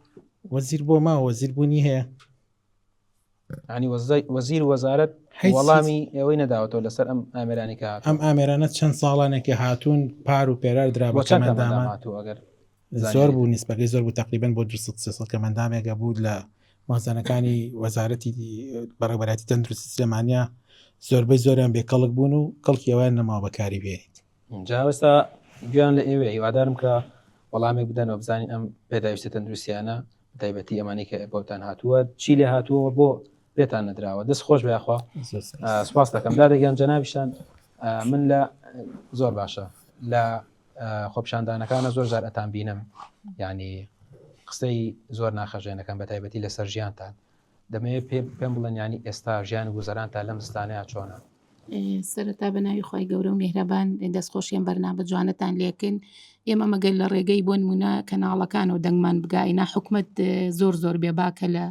وەزیر بۆ ما وەزیر بوونی هەیە. ینی وەزیر وەزارەت وەڵامی ئێوەی نەداوەتەوە لەسەر ئەم ئامێرانی کە ئەم ئامێرانە چەند ساڵانێکی هاتوون پار و پێرار درا بە کەمەندامان ئەگەر زۆر بوو نیسبەکەی زۆر بوو تقریبن بۆ 200 300 کەمەندامێکە بوو لە مازانەکانی وەزارەتی بەڕێوەبەرایەتی تەندروستی سلێمانیا زۆربەی زۆریان بێکەڵک بوون و کەڵکی ئەویان نەماوە بەکاری بێنیت. جا ئێستا گوێیان لە ئێوەیە هیوادارم کە وەڵامێک بدەنەوە بزانین ئەم پێداویستە تەندروستیانە تایبەتی ئەمانی کە بۆتان هاتووە چی لێ هاتووە بۆ پێتان نەدراوە دەست خۆش بەخوا سپاس دەکەم دادەگیان جەنابیشان من لە زۆر باشە لە خۆپشاندانەکانە زۆر جار ئەتان بینم ینی قسەی زۆر ناخەژێنەکەم بە تایبەتی لەسەر ژیانتان دەمەوێت پێ پێم بڵێن ینی ئێستا ژیان و گوزەرانتان لەم زستانەیە چۆنە؟ سەرەتا بە ناوی خوای گەورە و میهرەبان دەستخۆشی ئەم بەرنامە جوانەتان لێکن ئێمە مەگەر لە ڕێگەی بۆ نمونە کەناڵەکانەوە دەنگمان بگاینا حکومت زۆر زۆر بێباکە لە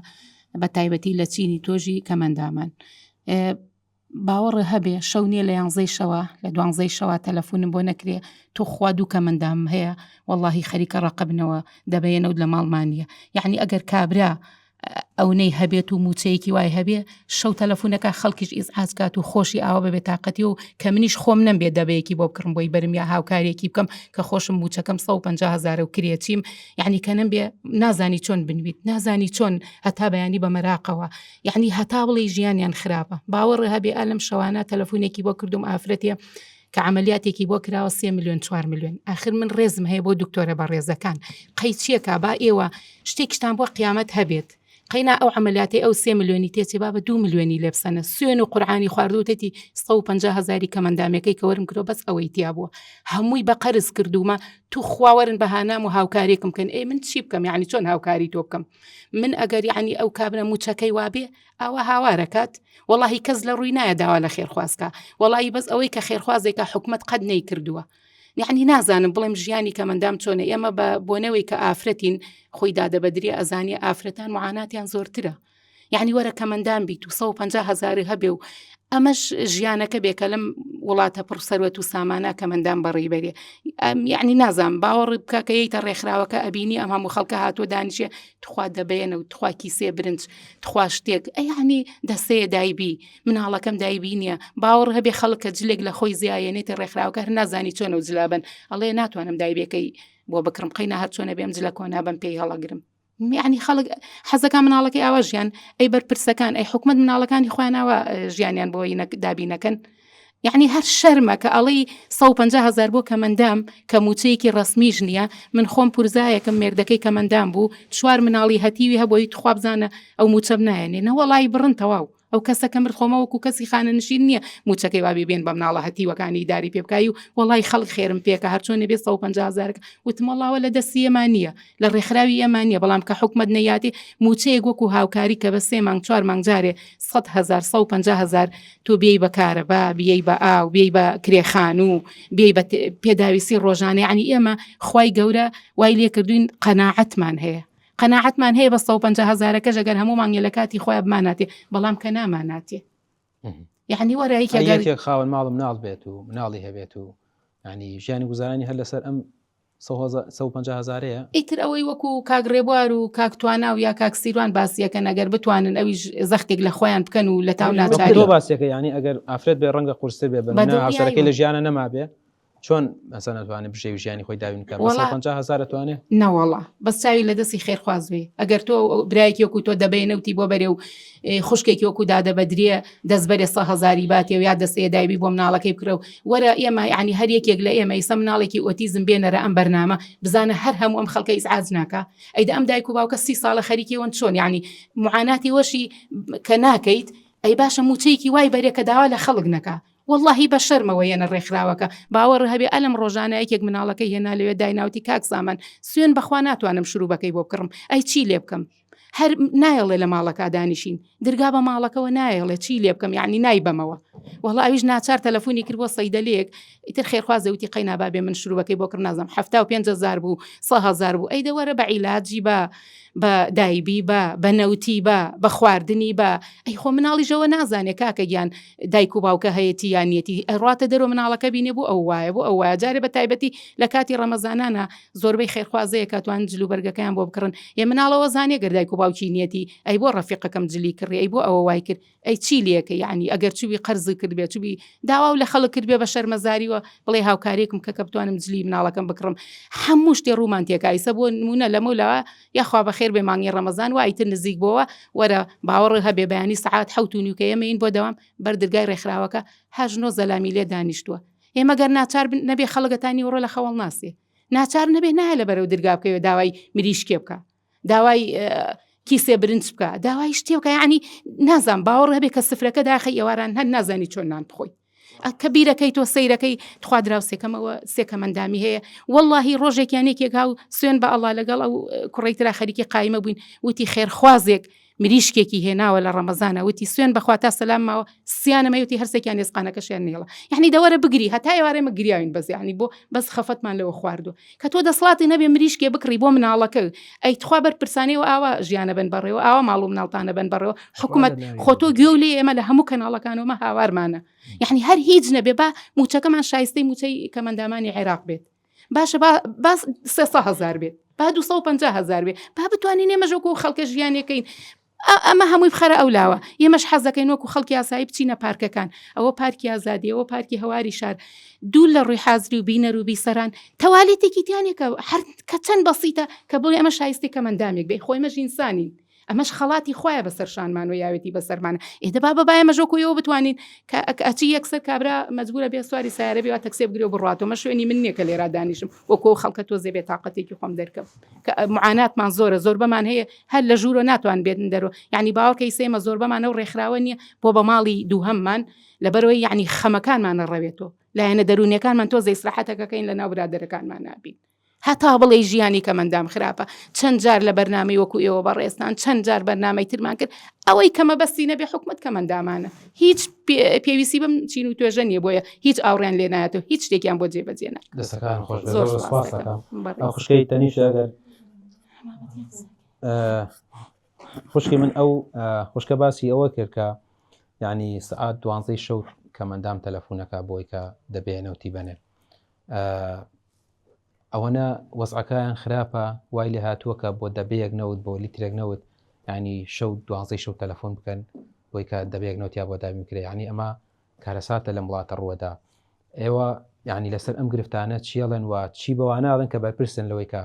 بە تایبەتی لە چینی تۆژی کەمەندامان باوەڕ هەبێ شەو نییە لە یانزەی شەوە لە دوانزەی شەوە تەلەفۆنم بۆ نەکرێ تو خوا دوو کەمەندام هەیە واللهی خەریکە ڕقبنەوە دەبەیەنەوت لە ماڵمان نییە یعنی ئەگەر کابرا ئەونەی هەبێت و موچەیەکی وای هەبێ شەو تەلەفونەکە خەڵکیش ئیزعاج کات و خۆشی ئاوا بەبێ تاقەتی و کە منیش خۆم نەم بێ دەبەیەکی بۆ بکڕم بۆی بەرم یا هاوکارێکی بکەم کە خۆشم موچەکەم 150 هزارە و کرێچیم یعنی کە نەم بێ نازانی چۆن بنویت نازانی چۆن هەتا بەیانی بە مەراقەوە یعنی هەتا بڵێ ژیانیان خراپە باوەڕ هەبێ ئالم شەوانە تەلەفونێکی بۆ کردوم ئافرەتێ کە عملیاتێکی بۆ کراوە سێ میلیۆن چوار میلیۆن ئاخر من ڕێزم هەیە بۆ دکتۆرە بەڕێزەکان قەی چیەکە با ئێوە شتێکشتان بۆ قیامەت هەبێت قەینا ئەو عملیاتی ئەو سێ میلیۆنی تێچێ با بە دو میلیۆنی لێبسەنە سوێن و قورعانی خواردوتێتی 150 هزاری کەمەندامەکەی کە وەرم کرۆ بەس ئەوەی تیا بووە هەمووی بە قەرز کردومە تو خواوەرن بەهانام و هاوکارێکم بکەن ئەی من چی بکەم یعنی چۆن هاوکاری تۆ بکەم من ئەگەر یعنی ئەو کابرا موچەکەی وابێ ئاوا هاوارەکات وەڵاهی کەس لە ڕووی نایە داوا لە خێرخوازکە وەڵی بەس ئەوەی کە خێرخوازێکە حکومت قەت نەی کردووە یعنی نازانم بڵێم ژیانی کەمەندام چۆنە ئێمە بە بۆنەوەی کە ئافرەتین خۆی دادە بەدرێ ئەزانیە ئافرەتان معاناتیان زۆرترە یعنی وەرە کەمەندان بیت و 150 هزاری هەبێ و ئەمەش ژیانەکە بێ کە لەم وڵاتە پڕ سەروەت و سامانە کەمەندان بەڕیبەرێ ئەم یعنی نازانم باوەڕ بکە کە یەیتە ڕێکخراوەکە ئەبینی ئەم هەموو خەڵکە هاتووە دانیشێ تخوا دەبێنە و تخوا کیسێ برنج تخوا شتێک ئەیانی دەسەیە دایبی مناڵەکەم دایبی نییە باوەڕ هەبێ خەڵکە جلێک لە خۆی زیایەنێتی ڕێکخراوەکە هەر نازانی چۆنە و جلابن ئەڵێ ناتوانم دایبەکەی بۆ بکڕم قەینا هەر چۆنە بێم جلە کۆنا بم پێی هەڵەگرم یعنی خەڵک حەزەکە مناڵەکەی ئاوا ژیان ئەی بەرپرسەکان ئەی حکومت مناڵەکانی خۆیانەوە ژیانیان بۆ دابینەکەن یعنی هەر شەرمە کە ئەڵێی 150 هزار بۆ کەمەندام کە موچەیەکی ڕسمیش نییە من خۆم پورزایەکەم مێردەکەی کەمەندام بوو چوار مناڵی هەتیوی هەبووی تخوا بزانە ئەو موچەم نایەنێ نەوەڵی بڕن تەواو ئەو کەسە کە مرد خۆمە وەکو کەسی خانەنشین نییە موچەکەی وابێ بێن بە مناڵە هەتیوەکانی داری پێ بکای و وەڵی خەڵک خێرم پێکە هەرچۆنێ بێ 150 هزارەکە وتم وەڵاوە لە دەستی ئێمە نییە لە ڕێکخراوی ئێمە نییە بەڵام کە حکومت نەیاتی موچەیەک وەکو هاوکاری کە بە سێ مانگ چوار مانگ جارێ 100 هزار 150 هزار تۆ بێی بە کارەبا بیەی بە ئاو بیەی بە کرێخانوو بیەی بە پێداویستی ڕۆژانە یعنی ئێمە خوای گەورە وای لێکردوین قەناعەتمان هەیە قەناعەتمان هەیە بە 150 هزارەکەش ئەگەر هەموو مانگێ لە کاتی خۆیان بماناتێ بەڵام کە ناماناتێ یعنی وەرە یەکێک خاوەن ماڵ مناڵ بێت و مناڵی هەبێت و ینی ژیانی گوزارانی هەر لەسەر ئەم 150 هەزارەیە؟ ئیتر ئەوەی وەکو کاک ڕێبوار و کاک توانا و یا کاک سیروان باسیەکەن ئەگەر بتوانن ئەویش زەختێک لە خۆیان بکەن و لە تاو ناچاری. تۆ باسیەکە یانی ئەگەر ئافرەت بێ ڕەنگە قورستر بێ بە هاوسەرەکەی لە ژیانە نەمابێ چۆن مەسەن ئەتوانێ بژێوی ژیانی خۆی دابین بکات بە 150 هەزار ئەتوانێ؟ نەوەڵا بەس چاوی لە دەستی خێرخواز بێ ئەگەر تۆ برایەکی وەکو تۆ دەبەی نەوتی بۆ بەرێ و خوشکێکی وەکو دادە بەدریە دەست بەرێ سە هەزاری باتێ و یا دەستەیە دایبی بۆ مناڵەکەی بکرە و وەرە ئێمە یعنی هەر یەکێک لە ئێمە ئیسە مناڵێکی ئۆتیزم بێنەرە ئەم بەرنامە بزانە هەر هەموو ئەم خەڵکە ئیزعاج ناکا ئەی دە ئەم دایک و باوکە سی ساڵە خەریکیەوەن چۆن یعنی معاناتی وەشی کە ناکەیت ئەی باشە موچەیەکی وای بەرێ کە داوا لە خەڵک نەکا وەڵاهی بە شەرمەوە یەنە ڕێکخراوەکە باوەڕ هەبێ ئەلم ڕۆژانە یەکێک مناڵەکەی هێنا لەوێ دایناوتی کاک سامان سوێن بەخوا ناتوانم شروبەکەی بۆ بکڕم ئەی چی لێ بکەم هەر نایەڵێ لە ماڵەکە دانیشین درگا بە ماڵەکەەوە نایەڵێ چی لێ بکەم یعنی نایبەمەوە. وەڵا ئەویش ناچار تەلەفۆنی کرد بۆ سەیدەلەیەک ئیتر خێرخوازە وتی قەینا با بێ من شروبەکەی بۆ کڕ نازانم 75 هەزار بوو 100 هەزار بوو ئەی دەوەرە بە عیلاجی بە بە دایبی بە بە نەوتی بە بە خواردنی بە ئەی خۆ مناڵیشەوە نازانێ کاکە گیان دایک و باوکە هەیەتی یان نیەتی ئەڕاتە دەرەوە مناڵەکە بینێ بۆ ئەو وایە بۆ ئەو وایە جارێ بە تایبەتی لە کاتی ڕەمەزانانە زۆربەی خێرخوازەیە کە توان جل و بەرگەکەیان بۆ بکڕن ئێ مناڵەوە زانێ گەر دایک و باوکی نیەتی ئەی بۆ ڕەفیقەکەم جلی کڕی ئەی بۆ ئەوە وای کرد ئەی چی لێکە یعنی ئەگەر چوبی قەرز کرد بێ چوبی داوا و لە خەڵک کرد بێ بە شەرمەزاریوە بڵێ هاوکارێکم کە کە بتوانم جلی مناڵەکەم بکڕم هەموو شتێ ڕوومان تێکایسە بۆ نمونە لەمە لەوە یاخوا بەخێر بێ مانگی ڕەمەزان وا ئیتر نزیک بۆوە وەرە باوەڕ هەبێ بەیانی سەعات حەوت و نیو کە ئێمەین بۆ دەوام بەر درگای ڕێکخراوەکە هەشت نۆ زەلامی لێ دانیشتووە ئێمە گەر ناچار بن نەبێ خەڵک هەتا نیوەڕۆ لە خەوەڵ ناسێ ناچار نەبێ نایە لە بەرەو درگا بکەوێ داوای مریشکێ بکە داوای کیسێ برنج بکە داوای شتێ بکە یعنی نازان باوەڕ هەبێ کە سفرەکە داخی ئێواران هەر نازانی چۆن نان بخۆی کە بیرەکەی تۆ سەیرەکەی تخوا دراوسێکەمەوە سێکەمەندامی هەیە واللهی ڕۆژێکیان یەکێک هاو سوێن بە ئەڵا لەگەڵ ئەو کوڕی ترا خەریکی قایمە بووین وتی خێرخوازێک مریشکێکی هێناوە لە ڕەمەزانە وتی سوێن بەخوا تا سەلام ماوە سیانەمە وتی هەرسێکیان ئێسقانەکەشیان نێڵە یعنی دەوەرە بگری هەتا ئێوارێ مە گریاوین بەس یعنی بۆ بەس خەفەتمان لەوە خواردووە کە تۆ دەسڵاتی نەبێ مریشکێ بکڕی بۆ مناڵەکە ئەی تخوا بەرپرسانەوە ئاوا ژیانە بن بەڕێوە ئاوا ماڵ و مناڵتانە بن بەڕێوە حکوومەت خۆ تۆ گوێ لێ ئێمە لە هەموو کەناڵەکانەوە هاوارمانە یعنی هەر هیچ نەبێ با موچەکەمان شایستەی موچەی کەمەندامانی عێراق بێت باشە با با 300 هزار بێت با 250 هزار بێت با بتوانین ئێمەش وەکو خەڵکە ژیانەکەین ئەمە هەمووی بخەرە ئەو لاوە ئێمەش حەزەکەین وەکو خەڵکی ئاسایی بچینە پارکەکان ئەوە پارکی ئازادی ئەوە پارکی هەواری شار دوور لە ڕووی حازری و بینەر و بیسەران تەوالێتێکی تیانێکە هەر کە چەند بەسیتە کە بڵێ ئەمە شایستی کەمەندامێک بێ خۆی مەش ئینسانین ئەمەش خەڵاتی خوایە بەسەر شانمان و یاوێتی بەسەرمانە ئێ دەبا بە ئێمەش وەکو ئێوە بتوانین کە ئەچی یەکسەر کابرا مەجبورە بێ سواری سیارە بێ و تەکسێ بگرێ و بڕاتەوە مە شوێنی من نییە کە لێرا دانیشم وەکو ئەو خەڵکە تۆزێ بێ تاقەتێکی خۆم دەرکەم کە معاناتمان زۆرە زۆربەمان هەیە هەر لە ژوورۆ ناتوان بێتن دەرەوە یعنی باوەڕکەی سێمە زۆربەمان ئەو ڕێکخراوە نییە بۆ بە ماڵی دووهەممان لەبەرەوەی یعنی خەمەکانمانە ڕەوێتەوە لایەنە دەروونیەکانمان تۆزێ ئیسراحەتەکەکەین لە ناو برادەرەکانمان نابین هەتا بڵێی ژیانی کەمەندام خراپە چەند جار لە بەرنامەی وەکو ئێوە بەڕێزتان چەند جار بەرنامەی ترمان کرد ئەوەی کە مەبەستی نەبێ حکومت کەمەندامانە هیچ پێویستی بەم چین و توێژە نییە بۆیە هیچ ئاوڕیان لێ نایەتەوە هیچ شتێکیان بۆ جێبەجێ ناکرێت. دەستەکان خۆش بێت زۆر زۆر سوپاس سپاس دەکەم دەکەم بەڕێز. ئەو خوشکەی تەنیشت ئەگەر خوشکی من ئەو خوشکە باسی ئەوە کرد کە یعنی سعات دوانزەی شەو کەمەندام تەلەفۆنەکە بۆی کە دەبێ نەوتی بەنێ ئەوەنە وەزعەکەیان خراپە وای لێ هاتووە کە بۆ دەبەیەک نەوت بۆ لیترێک نەوت ینی شەو دوانزەی شەو تەلەفۆن بکەن بۆی کە دەبەیەک نەوتیا بۆ دابین کرێ ینی ئەمە کارەساتە لەم وڵاتە ڕووەدا ئێوە ینی لەسەر ئەم گرفتانە چیڵێن و چی بەواناڵن کە بەرپرسن لەوەی کە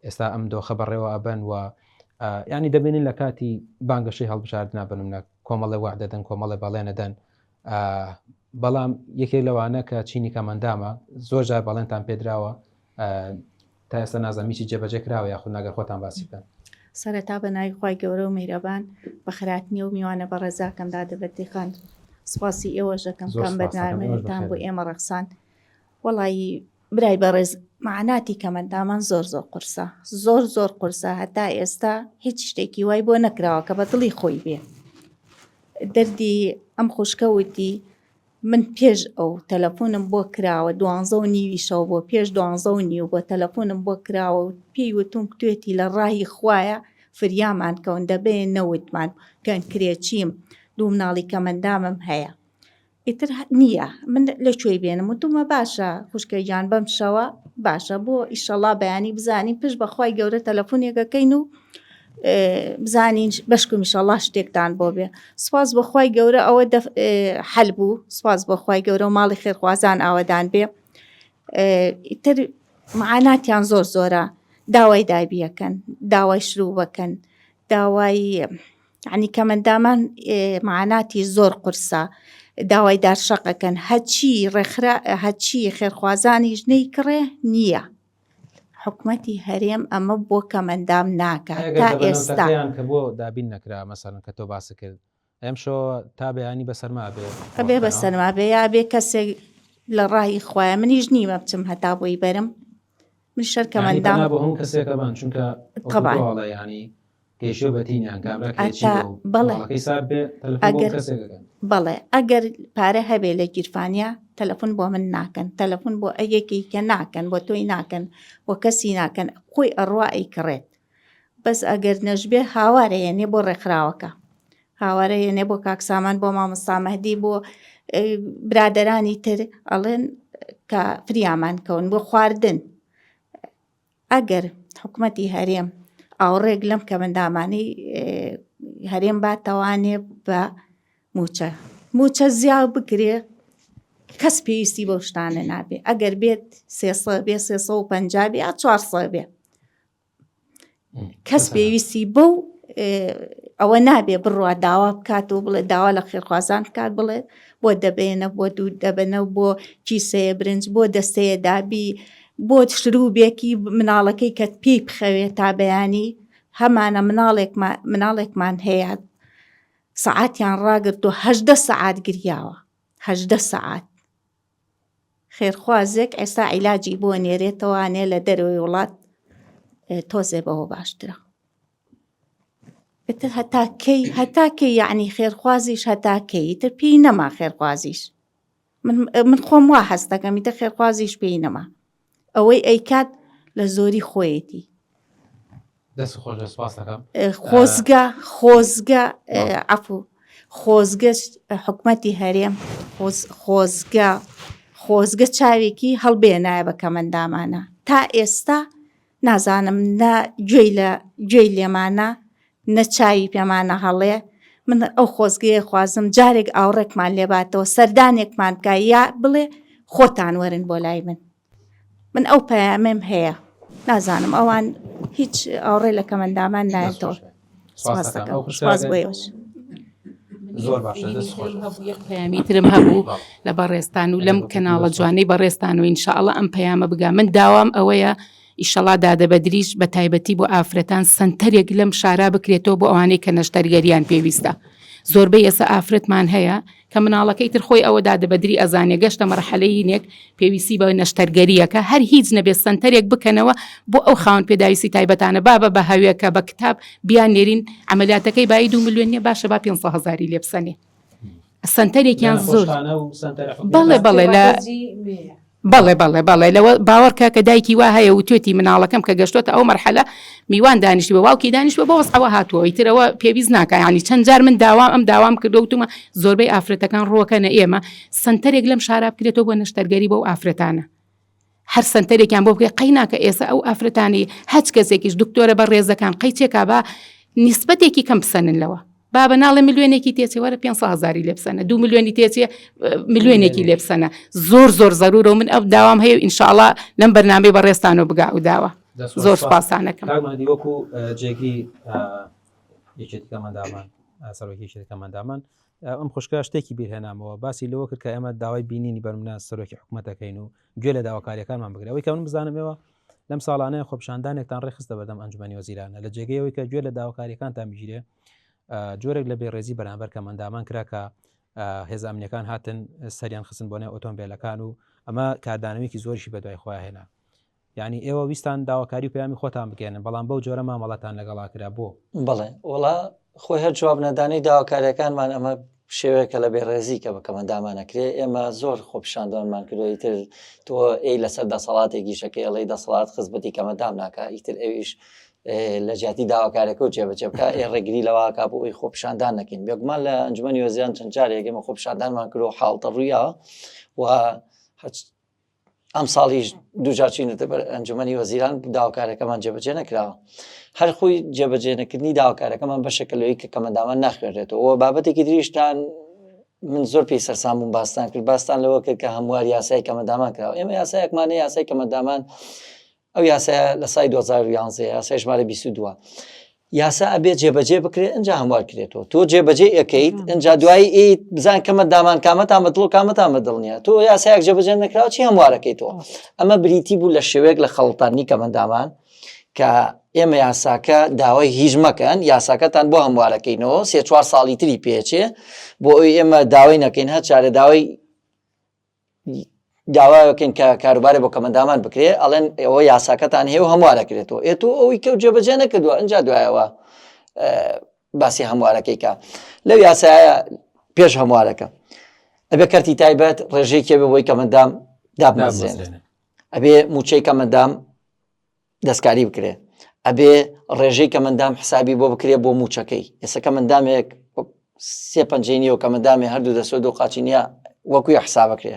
ئێستا ئەم دۆخە بەڕێوە ئەبەن و ینی دەبینن لە کاتی بانگەشەی هەڵبژاردنا بنمونە کۆمەڵێ وعدەدەن کۆمەڵێ بەڵێنەدەن بەڵام یەکێک لەوانە کە چینی کەمەندامە زۆر جار بەڵێنتان پێدراوە تا ئێستا نازانم هیچی جێبەجێ کراوە یاخود ناگەر خۆتان باسی بکەن. سەرەتا بە ناوی خوای گەورە و میهرەبان بەخێرهاتنی ئەو میوانە بەڕێزاکەم دادە بەدیخان سپاسی ئێوەش دەکەم زۆر کە ئەم سپاس دەکەم ئێوەش بەرنامەیەتان بەخێر بۆ بێن. ئێمە ڕەخساند وەڵایی برای بەڕێز مەعاناتی کەمەندامان زۆر زۆر قورسە زۆر زۆر قورسە هەتا ئێستا هیچ شتێکی وای بۆ نەکراوە کە بە دڵی خۆی بێ دەردی ئەم خوشکە وتی من پێش ئەو تەلەفۆنم بۆ کراوە دوانزە و نیوی شەو بۆ پێش دوانزە و نیو بۆ تەلەفۆنم بۆ کراوە و پێی وتوم توێتی لە ڕاهی خوایە فریامان کەون دەبێ نەوتمان کەن کرێچیم دوو مناڵی کەمەندامم هەیە ئیتر نییە من لە کوێی بێنم وتومە باشە خوشکە گیان بەم شەوە باشە بۆ ئیشەڵا بەیانی بزانین پشت بەخوای گەورە تەلەفۆنێکەکەین و بزانین بەشکم ئیشەڵا شتێکتان بۆ بێ سپاس بۆ خوای گەورە ئەوە حەل بوو سپاس بۆ خوای گەورە و ماڵی خێرخوازان ئاوەدان بێ ئیتر معاناتیان زۆر زۆرە داوای دابیەکەن داوای شروبەکەن داوای یانی کەمەندامان معاناتی زۆر قورسە داوای دارشەقەکەن هەچی ڕێکخرا هەچی خێرخوازانیش نەیکڕێ نییە حکومەتی هەرێم ئەمە بۆ کەمەندام ناکات تا ئێستا کە بۆ دابین نەکرا مەسەلەن کە تۆ باست کرد ئەم شۆ تا بەیانی بەسەرما بێ ئەبێ بەسەرما بێ یا بێ کەسێک لە ڕای خوایە منیش نیمە بچم هەتا بۆی بەرم من شەر کەمەندام بۆ هەموو کەسێکە بان چونکە طبعا ینی. گەیشتووە بە تینیان کابرا کە چی ئەتا بوو بەڵێ ماڵەکەی سارد بێ تەلەفۆن بۆ ئەگەر کەسێک ئەکەن. بەڵێ ئەگەر پارە هەبێ لە گیرفانیا تەلەفۆن بۆ من ناکەن تەلەفۆن بۆ یەکێکی کە ناکەن بۆ تۆی ناکەن بۆ کەسی ناکەن خۆی ئەڕوا ئەیکڕێت بەس ئەگەر نەشبێ هاوارە یەنێ بۆ ڕێکخراوەکە هاوارە یەنێ بۆ کاک سامان بۆ مامۆستا مەهدی بۆ برادەرانی تر ئەڵێن کە فریامان کەون بۆ خواردن ئەگەر حکومەتی هەرێم ئاوڕێک لەم کەمەندامانەی هەرێم باتەوانێ بە موچە موچە زیا بکرێ کەس پێویستی بەو شتانە نابێ ئەگەر بێت سێ بێ 350 بێ یا 400 بێ کەس پێویستی بەو ئەوە نابێ بڕوا داوا بکات و بڵێ داوا لە خێرخوازان بکات بڵێ بۆ دەبێنە بۆ دوو دەبەنە بۆ کیسەیە برنج بۆ دەستەیە دابی بۆ شروبێکی مناڵەکەی کە پێی بخەوێت تا بەیانی هەمانە مناڵێکمان مناڵێکمان هەیە سەعاتیان ڕاگرت و هەدە سەعات گریاوە هەدە سەعات خێرخوازێک ئێستا عیلاجی بۆ نێرێتەوانێ لە دەرەوەی وڵات تۆزێ بەوە باشترە ئیتر هەتا کەی هەتا کەی یعنی خێرخوازیش هەتا کەی ئیتر پێی نەما خێرخوازیش من من خۆم وا هەست دەکەم ئیتر خێرخوازیش پێی نەما ئەوەی ئەیکات لە زۆری خۆیەتی دەست خۆش بێت سپاس دەکەم خۆزگە خۆزگە عەفو خۆزگە حکومەتی هەرێم خۆزگە خۆزگە چاوێکی هەڵبێنایە بە کەمەندامانە تا ئێستا نازانم نە گوێی لە گوێی لێمانە نە چاوی پێمانە هەڵێ من ئەو خۆزگەیە خوازم جارێک ئاوڕێکمان لێباتەوە سەردانێکمان بکە یا بڵێ خۆتان وەرن بۆ لای من من ئەو پەیامەم هەیە نازانم ئەوان هیچ ئاوڕێ لە کەمەندامان نایەتەوە سپاس دەکەم سپاس بۆ ئێوەش. زۆر باشە دەست خۆش یەک پەیامی ترم هەبوو لە بەڕێزتان و لەم کەناڵە جوانەی بەڕێزتان و ئینشاءڵە ئەم پەیامە بگا من داوام ئەوەیە ئیشەڵا دادە بەدریش بە تایبەتی بۆ ئافرەتان سەنتەرێک لەم شارا بکرێتەوە بۆ ئەوانەی کە نەشتەرگەریان پێویستە زۆربەی ئێستا ئافرەتمان هەیە کە مناڵەکەی تر خۆی ئەوە دادە بەدری ئەزانێ گەشتە مەرحەلەینێک پێویستی بە نەشتەرگەریەکە هەر هیچ نەبێ سەنتەرێک بکەنەوە بۆ ئەو خاوەن پێداویستی تایبەتانە بابە بە هەوێکە بە کتاب بیان نێرین عەمەلیاتەکەی بایی دوو ملیۆن نیە باشە با 500 هەزاری لێ بسەنێ سەنتەرێکیان زۆر بەڵێ بەڵێ لە بەڵێ بەڵێ بەڵێ لەوە باوەڕکە کە دایکی وا هەیە وتوێتی مناڵەکەم کە گەشتۆتە ئەو مەرحەلە میوان دانیشتووە باوکی دانیشتووە بۆ وەزعەوە هاتووە ئیتر ئەوە پێویست ناکا یانی چەند جار من داوام ئەم داوام کردووە وتومە زۆربەی ئافرەتەکان ڕووەکەنە ئێمە سەنتەرێک لەم شارا بکرێتەوە بۆ نەشتەرگەری بۆ ئەو ئافرەتانە هەر سەنتەرێکیان بۆ بکرێت قەی ناکە ئێستا ئەو ئافرەتانی هەچ کەسێکیش دکتۆرە بە ڕێزەکان قەی چێکا با نیسبەتێکی کەم بسەنن لەوە بابە ناڵێ ملیۆنێکی تێچێ وەرە 500 هزاری لێ بسەنە دو ملیۆنی تێچێ ملیۆنێکی لێ بسەنە زۆر زۆر زەرورە و من ئەو داوام هەیە و ئینشاءڵا لەم بەرنامەی بەڕێزتانەوە بگا ئەو داوا زۆر سپاسانەکەم کاک مەهدی وەکو جێگری یەکێتی کەمەندامان سەرۆکی یەکێتی کەمەندامان ئەم خوشکە شتێکی بیرهێنامەوە باسی لەوە کرد کە ئێمە داوای بینینی بەرمنا سەرۆکی حکوومەت دەکەین و گوێ لە داواکاریەکانمان بگرە ئەوەی کە من بزانم ئێوە لەم ساڵانەیە خۆپیشاندانێکتان ڕێکخستە بەردەم ئەنجومەنی وەزیرانە لە جێگەی ئەوەی کە گوێ لە داواکاریەکانتان بگیرێ جۆرێک لە بێڕێزی بەرامبەر کەمەندامان کرا کە هێزە ئەمنیەکان هاتن سەریان خستن بۆ نێو ئۆتۆمبیلەکان و ئەمە کاردانەوەیەکی زۆریشی بەدوای خۆیان هێنا یعنی ئێوە ویستان داواکاری و پەیامی خۆتان بگەێنن بەڵام بەو جۆرە مامەڵەتان لەگەڵا کرا بۆ؟ بەڵێ وەڵا خۆی هەر جواب نەدانی داواکاریەکانمان ئەمە شێوەیەکە لە بێڕێزی کە بە کەمەندامان ئەکرێ ئێمە زۆر خۆپیشاندانمان کردوە ئیتر تۆ ئەی لەسەر دەسەڵاتێکیش ئەکەی ئەڵێی دەسەڵات خزمەتی کەمەندام ناکا ئیتر ئەویش لە جیاتی داواکارەکە و جێبەجێ بکە ئێ ڕێگری لەوەکا بۆ ئەوی خۆپیشاندان نەکەین بێگومان لە ئەنجومەنی وەزیران چەند جارێک ئێمە خۆپیشاندانمان کرد و حاڵتە ڕوویاوە و ئەمساڵیش دووجار چوینەتە بەر ئەنجومەنی وەزیران داواکارەکەمان جێبەجێ نەکراوە هەر خۆی جێبەجێ نەکردنی داواکارەکەمان بەشێکە لەوەی کە کەمەندامان ناخوێنرێتەوە بابەتێکی دریشتان من زۆر پێی سەرسام بووم باستان کرد باستان لەوە کرد کە هەموار یاسای کەمەندامان کراوە ئێمە یاسایەکمانە یاسای کەمەندامان ئەو یاسایە لە سای 2011 یاسای ژمارە 22 یاسا ئەبێ جێبەجێ بکرێت ئەجا هەموار کرێتەوە تۆ جێبەجێ ئەەکەیت ئەجا دوایی ئیت بزان کەمە دامان کامەتان بە دڵ کامەتان بە دڵنیە تۆ یاسایەک جێبەجێ نەکراوە چی هەموارەکەیتەوە ئەمە بریتی بوو لە شێوەیەک لە خەڵتانی کەمەندامان کە ئێمە یاساکە داوای هیچ مەکەن یاساکەتان بۆ هەموارەکەینەوە سێ چوار ساڵی تری پێچێ بۆ ئەوی ئێمە داوای نەکەین هەر چارە داوای داواکەین کە کاروبارێ بۆ کەمەندامان بکرێ ئەڵێن ئەوە یاساکەتان هەیە و هەموارەکرێتەوە ئێ تۆ ئەوی کە جێبەجێ نەکردووە ئەجا دوایەوە. باسی هەموارەکەی کە لەو یاسایە پێش هەموارەکە ئەبێ کەرتی تایبەت ڕێژەیەکی بێ بۆی کەمەندام دابمەزرێنێت ئەبێ موچەی کەمەندام دەستکاری بکرێ ئەبێ ڕێژەی کەمەندام حسابی بۆ بکرێ بۆ موچەکەی ئێستا کەمەندامێک سێ پەنجەی نییە و کەمەندامێ هەردوو دەسۆ دوو قاچی نییە وەکوی حسابەکرێ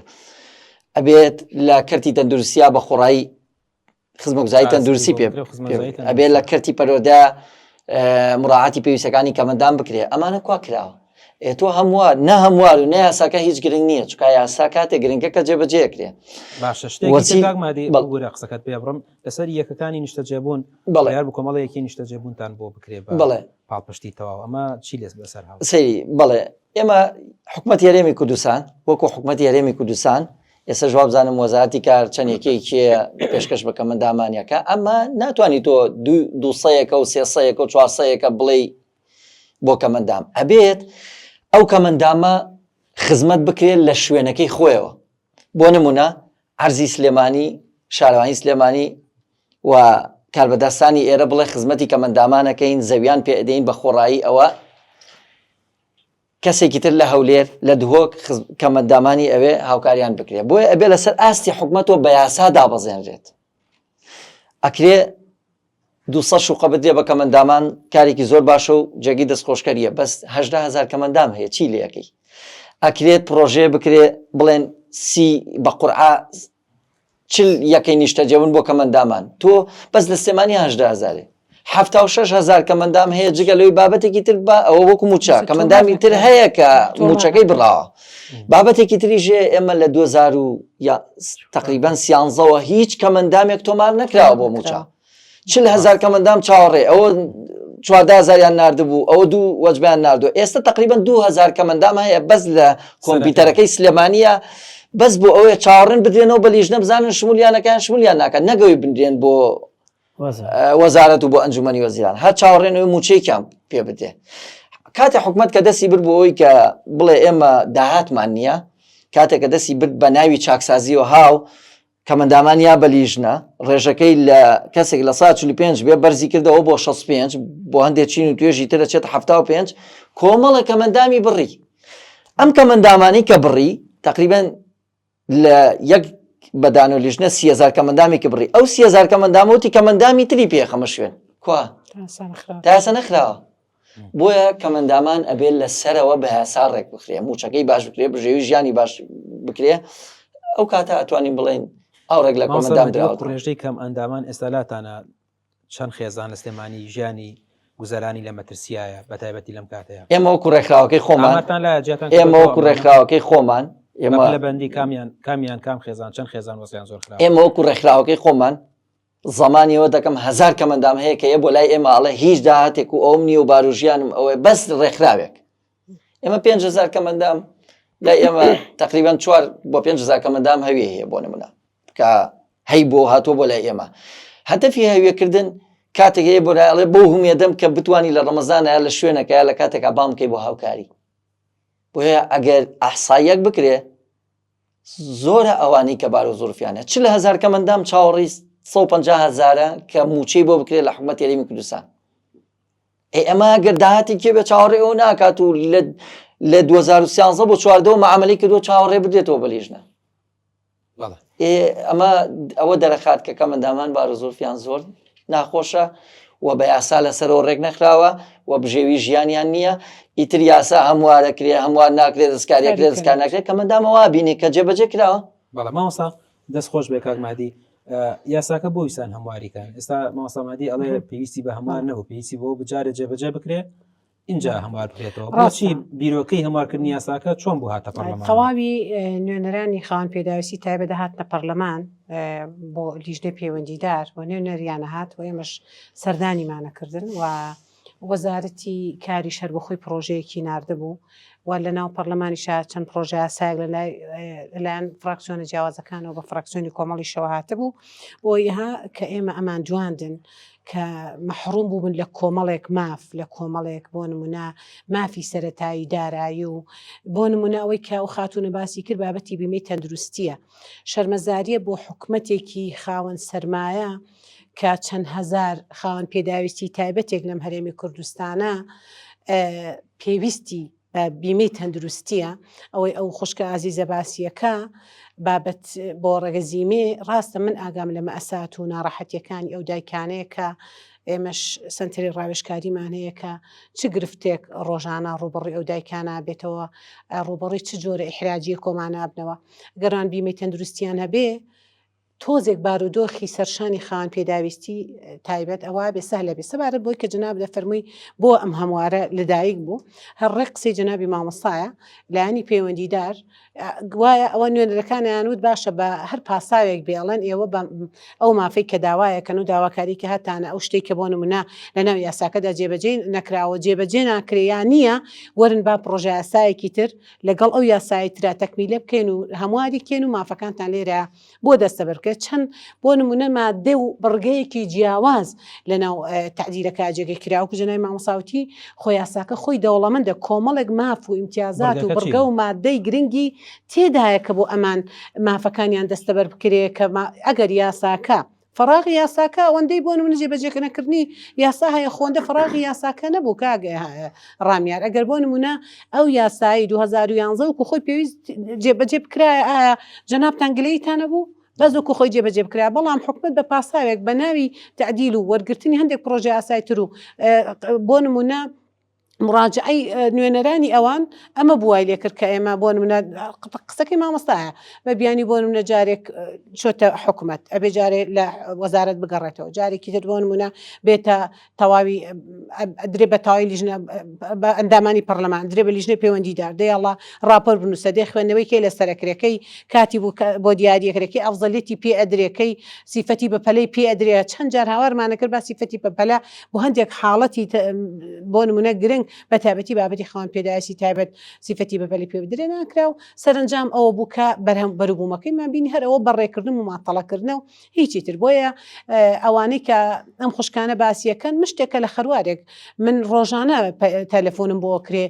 ئەبێت لە کەرتی تەندروستیا بە خۆڕایی خزمەتگوزاری تەندروستی پێ ئەبێ لە کەرتی پەرۆدا مراعاتی پێویستەکانی کەمەندان بکرێ ئەمانە کوا کراوە ئێ تۆ هەموار نە هەموار و نە یاساکە هیچ گرنگ نییە چکا یاسا کاتێک گرنگە کە جێبەجێ کرێ باشە شتێکی مادی بەڵگورە قسەکەت پێ بڕم لەسەر یەکەکانی نیشتەجێبوون بەڵێ هەر کۆمەڵەیەکی نیشتەجێبوونتان بۆ بکرێ بەڵێ پاڵپشتی تەواو ئەمە چی لێس بەسەر هاو سەیری بەڵێ ئێمە حکوومەت هەرێمی کوردستان وەکو حکوومەت هەرێمی کوردستان ئێستا وابزانم وەزارەتی کار چەند یەکەیەکی پێشکەش بە کەمەندامانەکە ئەمە ناتوانانی تۆ دووسەیەکە و سێسەیەکە و چوارسەیەکە بڵێ بۆ کەمەندام ئەبێت ئەو کەمەندامە خزمەت بکرێت لە شوێنەکەی خۆیەوە بۆ نمونە عەرزی سلێمانی شارەوانی سلێمانی و کاربەدەستانی ئێرە بڵێ خزمەتی کەمەندامانەکەین زەویان پێدەین بە خۆڕایی ئەوە کەسێکی تر لە هەولێر لە دهۆک کەمەندامانی ئەوێ هاوکاریان بکرێت بۆیە ئەبێ لەسەر ئاستی حکومەتەوە بە یاسا دابەزێنرێت ئەکرێ 200 شوقە بدرێ بە کەمەندامان کارێکی زۆر باشە و جێگەی دەستخۆشکەریە بەس هەژدە هەزار کەمەندام هەیە چی لەکەی ئەکرێت پرۆژەیە بکرێ بڵێن سی بە قورعە چل یەکەی نیشتەجێبوون بۆ کەمەندامان تۆ بەس لە سلێمانی 18 هەزارێ 76 هەزار کەمەندام هەیە جگە لەوەی بابەتێکی تر بە ئەوە وەکو موچە کەمەندامی تر هەیە کە موچەکەی بڕاوە بابەتێکی تریش هەیە ئێمە لە 2000 و یا تقریبا سیانزەوە هیچ کەمەندامێک تۆمار نەکراوە بۆ موچە 40 هەزار کەمەندام چاوەڕێ ئەوە 14 هەزاریان ناردبوو ئەوە دوو وەجبیان ناردووە ئێستا تقریبا 2000 کەمەندام هەیە بەس لە کۆمپیوتەرەکەی سلێمانیە بەس بۆ ئەوەیە چاوەڕێن بدرێنەوە بە لیژنە بزانن شمولیانەکەیان شمولیان ناکەن نەگەوی بنرێن بۆ وەزارەت و بۆ ئەنجومەنی وەزیران هەر چاوەڕێنەوەی موچەیەکیان پێ بدرێ کاتێ حکومت کە دەستی برد بۆ ئەوەی کە بڵێ ئێمە داهاتمان نییە کاتێک کە دەستی برد بە ناوی چاکسازیەوە هاو کەمەندامان یا بە لیژنە ڕێژەکەی لە کەسێک لە سا 45 بێ بەرزی کردەوە بۆ 65 بۆ هەندێک چین و توێژی تر دەچێت 75 کۆمەڵە کەمەندامی بڕی ئەم کەمەندامانی کە بڕی تقریبا لە یەک بەدان و لیژنە 30هزار کەمەندامێکی بڕی ئەو 30هزار کەمەندامەوتی کەمەندامی تری پێخەمە شوێن کوا تاسە نەخراوە بۆیە کەمەندامان ئەبێت لە سەرەوە بە یاسا ڕێک بخرێ موچەکەی باش بکرێ بژێوی ژیانی باش بکرێ ئەو کاتە ئەتوانین بڵێن ئەو ڕێک لە کۆمەندام دراوە ڕێژەی کەم ئەندامان ئێستا لاتانە چەند خێزان لە سلێمانی ژیانی گوزەرانی لە مەترسیایە بە تایبەتی لەم کاتەیە ئێمە وەکو ڕێکخراوەکەی خۆمان ئێمە وەکو ڕێکخراوەکەی خۆمان ئێمە لە بەندی کامیان کامیان کام خێزان چەند خێزان وەزیان زۆر خراپ ئێمە وەکو ڕێکخراوەکەی خۆمان زەمانی ئەوە دەکەم هەزار کەمەندام هەیە کە یە بۆ لای ئێمە ئەڵێ هیچ داهاتێک و ئەوم نییە و باروژیانم ئەوەیە بەس ڕێکخراوێک ئێمە 5هزار کەمەندام لای ئێمە تقریبان چوار بۆ 5هزار کەمەندام هەوێ هەیە بۆ نمونە کە هەی بۆ هاتووە بۆ لای ئێمە هەدەفی هەوێکردن کاتێک هەیە بۆ لای ئەڵێ بۆ هومێدەم کە بتانی لە ڕەمەزانە لە شوێنەکە لە کاتێکا بام بکەی بۆ هاوکاری بۆیە ئەگەر ئەحسایەک بکرێ زۆرە ئەوانەی کە بارو زورفیانە 40 هەزار کەمەندام چاوەڕی 150 هەزارە کە موچەی بۆ بکرێت لە حکومەت هەرێمی کوردستان ئێ ئەمە گەر داهاتی کێ بێ چاوەڕێ ئەو ناکات و لە لە 2013 بۆ چواردەوە معاملەی کردووە چاوەڕێ بدرێتەوە بە لیژنە ئێ ئەمە ئەوە دەرەخات کە کەمەندامان بارو زورفیان زۆر ناخۆشە و بە یاسا لەسەرەوە ڕێک نەخراوە و بژێوی ژیانیان نییە ئیتر یاسا هەموارەکرێ هەموار ناکرێت دەستکاریەکرێت دەستکار ناکرێت کەمەندامە وا بینێ کە جێبەجێ کراوە. بەڵێ مامۆستا دەست خۆش بێ کاک مادی یاساکە بۆ ویسان هەمواریکان ئێستا مامۆستا مادی ئەڵێ پێویستی بە هەموار نەبوو پێویستی بۆ بجارێ جێبەجێ بکرێ ئینجا هەموار بکرێتەوە بۆچی بیرۆکەی هەموارکردنی یاساکە چۆن بوو هاتە پەرلەمان؟ تەواوی نوێنەرانی خاوەن پێداویستی تایبەت دەهاتنە پەرلەمان بۆ لیژنەی پەیوەندیدار و نوێنەریانە هات و ئێمەش سەردانیمانەکردن و وەزارەتی کاریش هەر بۆ خۆی پرۆژەیەکی ناردبوو و لە ناو پەرلەمانیشا چەند پرۆژە یاسایەک لەلایەن فراکسیۆنە جیاوازەکانەوە بە فراکسیۆنی کۆمەڵیشەوە هاتبوو بۆ یها کە ئێمە ئەمان جواندن کە مەحروم بووبن لە کۆمەڵێک ماف، لە کۆمەڵێک بۆ نمونە مافی سەرەتایی دارایی و بۆ نمونە ئەوەی کە ئەو خاتوونە باسی کرد بابەتی بیمەی تەندروستییە. شەرمەزارییە بۆ حکومەتێکی خاوەن سەرمایە. کە چەند هەزار خاوەن پێداویستی تایبەتێک لەم هەرێمی کوردستانە پێویستی بە بیمەی تەندروستیە ئەوەی ئەو خوشکە ئازیزە باسیەکە بابەت بۆ ڕەگەزیمێ ڕاستە من ئاگام لە مەئسات و ناڕەحەتیەکانی ئەو دایکانەیە کە ئێمەش سەنتەری ڕاوێژکاریمان هەیە کە چ گرفتێک ڕۆژانە ڕووبەڕووی ئەو دایکانە بێتەوە ڕووبەڕووی چ جۆرە ئیحراجیە کۆمانە بنەوە گەران بیمەی تەندروستیان هەبێ تۆزێک بارودۆخی سەرشانی خاوەن پێداویستی تایبەت ئەوە بێ سەهلە بێ سەبارەت بۆی کە جەناب دەفەرمووی بۆ ئەم هەموارە لەدایک بوو هەر ڕێک قسەی جەنابی مامۆستایە لایەنی پەیوەندیدار گوایە ئەوە نوێنەرەکانیان وت باشە بە هەر پاساوێک بێڵێن ئێوە بە ئەو مافەی کە داوایەکەن و داواکاری کە هەتانە ئەو شتێک کە بۆ نمونە لە ناو یاساکەدا جێبەجێ نەکراوە جێبەجێ ناکرێ یان نییە وەرن با پڕۆژە یاسایەکی تر لەگەڵ ئەو یاسای ترا تەکمیلە بکەین و هەمواری کێن و مافەکانتان لێرە بۆ دەستەبەر بکرێت چەند بۆ نمونە مادە و بڕگەیەکی جیاواز لەناو تەعدیلەکە جێگەی کرا وەکو جەنابی مامۆستا وتی خۆ یاساکە خۆی دەوڵەمەندە کۆمەڵێک ماف و ئیمتیازات و بڕگە و مادەی گرنگی تێدایە کە بۆ ئەمان مافەکانیان دەستەبەر بکرێ کە ئەگەر یاساکە فەراغی یاساکە ئەوەندەی بۆ نمونە جێبەجێنەکردنی یاسا هەیە خۆندە فەراغی یاساکە نەبوو کاک ڕامیار ئەگەر بۆ نمونە ئەو یاسایی 2011 وەکو خۆی پێویست جێبەجێ بکرایە ئایا جەنابتان گلەیتان نەبوو بەس وەکو خۆی جێبەجێ بکرا بەڵام حکومت بە پاساوێک بە ناوی تعدیل و وەرگرتنی هەندێک پرۆژە یاسای تر و بۆ نمونە مراجعەی نوێنەرانی ئەوان ئەمە بوای لێکرد کە ئێمە بۆ نمونە قسەکەی مامۆستایە بە بیانی بۆ نمونە جارێک چۆتە حکومت ئەبێ جارێ لە وەزارەت بگەڕێتەوە جارێکی تر بۆ نمونە بێتە تەواوی درێ بە تەواوی لیژنە بە ئەندامانی پەرلەمان درێ بە لیژنەی پەیوەندیدار دەیەڵا راپۆر بنووسە دێ خوێندنەوەی کەی لەسەرەکرێکەی کاتی بوو بۆ دیاریەکرێکی ئەفزەلیتی پێ ئەدرێکەی سیفەتی بە پەلەی پێ ئەدرێ چەند جار هاوارمانە کرد با سیفەتی بە پەلە بۆ هەندێک حاڵەتی بۆ نمونە گرنگ بە تایبەتی بابەتی خاوەن پێداویستی تایبەت سیفەتی بە پەلی پێ بدرێ ناکرا و سەرەنجام ئەوە بوو کە بەرهەم بەروبوومەکەیمان بینی هەر ئەوە بەڕێکردن و ماتەڵەکردنە و هیچی تر بۆیە ئەوانەی کە ئەم خوشکانە باسیەکەن مشتێکە لە خەروارێک من ڕۆژانە تەلەفۆنم بۆ کرێ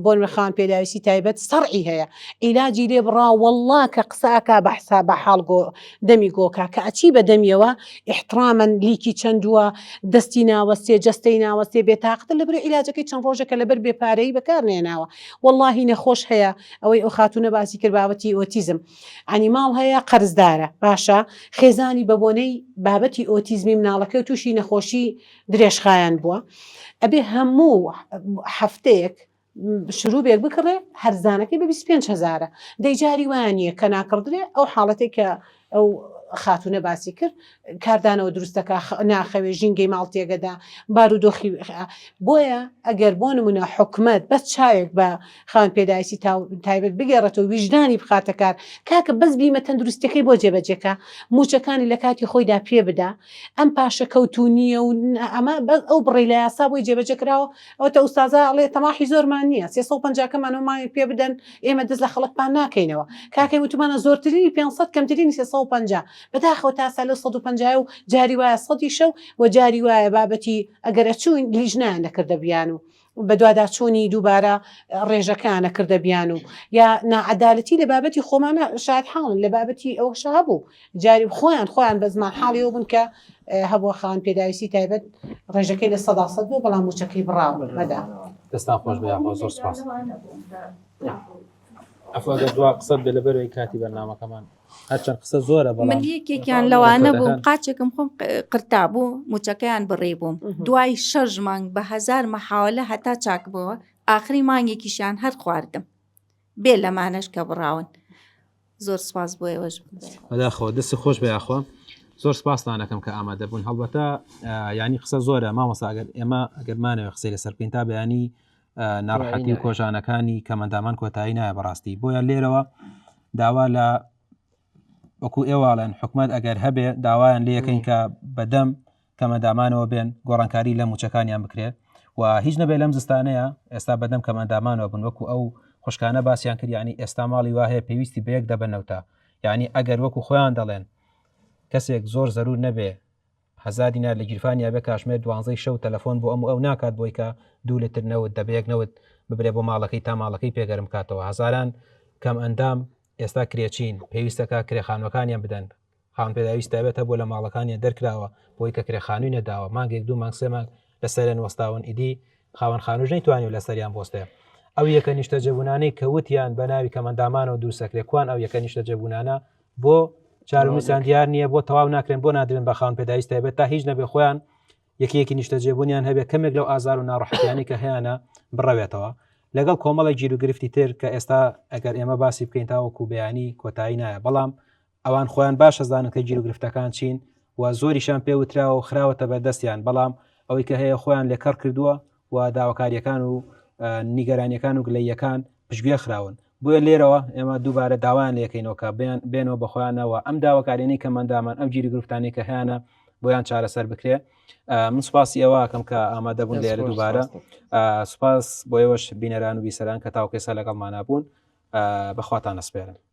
بۆ خان پێداویستی تایبەت سەرعی هەیە عیلاجی لێ بڕا والله کە قسەکە بە حساب بە حاڵ گۆ دەمی گۆکا کە ئەچی بە دەمیەوە احترامەن لیکی چەندووە دەستی ناوەستێ جەستەی ناوەستێ بێتاقەتە لەبەر عیلاجەکەی چەند ڕۆژێکە لەبەر بێپارەیی بەکار نێناوە واللهی نەخۆش هەیە ئەوەی ئەو خاتوونە باسی کرد بابەتی ئۆتیزم عنی ماڵ هەیە قەرزدارە باشە خێزانی بە بۆنەی بابەتی ئۆتیزمی مناڵەکەی تووشی نەخۆشی درێژخایەن بووە ئەبێ هەموو هەفتەیەک شروبێک بکڕێ هەرزانەکەی بە 25 هەزارە دەی جاری وایە نییە کە ناکڕدرێ ئەو حاڵەتێک کە ئەو خاتونە باسی کرد کاردانەوە دروستەکە ناخەوێ ژینگەی ماڵ تێگەدا بارودۆخی بۆیە ئەگەر بۆ نمونە حکومت بەس چاوێک بە خاوەن پێداویستی تایبەت بگێڕێتەوە ویژدانی بخاتە کار کاکە بەس بیمە تەندروستەکەی بۆ جێبەجێکە موچەکانی لە کاتی خۆیدا پێ بدا ئەم پاشەکەوتو نییە و ئەمە بەس ئەو بڕی لە یاسا بۆی جێبەجێ کراوە ئەوتە ئوستازا ئەڵێ تەماحی زۆرمان نییە 350 کەمانەوە مانگێک پێ بدەن ئێمە دەست لە خەڵکمان ناکەینەوە کاکەی وتومانە زۆرترینی 500 کەمترینی 350 بەداخەوە تا سا لەو 150 و جاری وایە سەدیشە و و جاری وایە بابەتی ئەگەر ئەچووین لیژنەیان دەکردە بیان و بەدواداچوونی دووبارە ڕێژەکەیان ئەکردە بیانوو یا ناعەدالەتی لە بابەتی خۆمانە شاید حاڵن لە بابەتی ئەوەشە هەبوو جاری خۆیان خۆیان بە زمان حاڵی ئەو بوون کە هەبووە خاوەن پێداویستی تایبەت ڕێژەکەی 100% بوو بەڵام مووچەکەی بڕاوە بەداخەوە. دەستان خۆش بێ یاخوا زۆر سپاس. عەفو ئەگەر دوا قسەت بێ لەبەرەوەی کاتی بەرنامەکەمان هەرچەند قسە زۆرە بەڵام من یەکێکیان لەوانە بووم قاچێکم خۆم قرتا بوو موچەکەیان بڕی بووم دوای شەش مانگ بە هەزار مەحاولە هەتا چاک بووە ئاخری مانگێکیشیان هەر خواردم بێ لەمانەش کە بڕاون زۆر سپاس بۆ ئێوەش بەداخەوە دەست خۆش بە یاخوا زۆر سپاستانەکەم کە ئامادە بوون هەڵبەتە ینی قسە زۆرە مامۆستا ئەگەر ئێمە ئەگەرمانەوە قسەی لەسەر بکەین تا بەیانی ناڕەحەتی و کۆژانەکانی کەمەندامان کۆتایی نایە بەڕاستی بۆیە لێرەوە داوا لە وەکو ئێواڵێن حکومت ئەگەر هەبێ داوایان لەکەین کە بەدەم کەمەندامانەوە بێن گۆڕانکاری لە موچەکانیان بکرێت و هیچ نەبێ لەم زستانەیە ئێستا بەدەم کەمەندامانەوە بن وەکو ئەو خوشکانە باسییان کردیانی ئێستا ماڵی وا هەیە پێویستی بە یەک دەبەنەوتە یعنی ئەگەر وەکو خۆیان دەڵێن کەسێک زۆر زەرور نەبێ هەزا دینار لە گیرفانیا بێ کاژمێر دوانزەی شەو تەلەفۆن بۆ ئەم و ئەو ناکات بۆی کە دوو لتر نەوت دەبێ یەک نەوت ببرێ بۆ ماڵەکەی تا ماڵەکەی پێگەرم کاتەوە هەزاران کەم ئەندام ئێستا کرێچین پێویستەکە کرێخانوەکانیان بدەن. خاوەن پێداویست تایبەت هەبووە لە ماڵەکانیان دەرکراوە بۆی کە کرێخانووی نەداوە مانگێک دوو مانگ سێ مانگ لەسەریان وەستاون ئیدی خاوەن خانووش نەیتوانی لەسەریان بۆستێ ئەو یەکە نیشتەجێبوونانەی کە وتیان بە ناوی کەمەندامانەوە دروستەکرێ کوان ئەو یەکە نیشتەجێبوونانە بۆ چارەنووسیان دیار نییە بۆ تەواو ناکرێن بۆ نادرێن بە خاوەن پێداویست تایبەت تا هیچ نەبێ خۆیان یەکەیەکی نیشتەجێبوونیان هەبێ کەمێک لەو ئازار و ناڕەحەتیانەی کە هەیانە بڕەوێتەوە لەگەڵ کۆمەڵێک گیروگرفتی تر کە ئێستا ئەگەر ئێمە باسی بکەین تاوەکو بەیانی کۆتایی نایە بەڵام ئەوان خۆیان باش ئەزانن کە گیروگرفتەکان چین و زۆریشان پێ وتراوە و خراوەتە بەردەستیان بەڵام ئەوەی کە هەیە خۆیان لێکەڕ کردووە و داواکاریەکان و نیگەرانیەکان و گلەیەکان پشتگوێ خراون بۆیە لێرەوە ئێمە دووبارە داوایان لەکەینەوە کە بیان بێنەوە بە خۆیانەوە ئەم داواکاریانەی کە مندامان ئەو گیری گرفتانی کە هەیەە بۆیان چارەسەر بکرێ من سوپاسی ئەوەکەم کە ئامادە بوون لێرە دووبارە سوپاس بۆ ئێوەش بینەران و بیسەران کە تاوکێسا لەگەڵمانە بوون بەخواتان ئەسپێرم.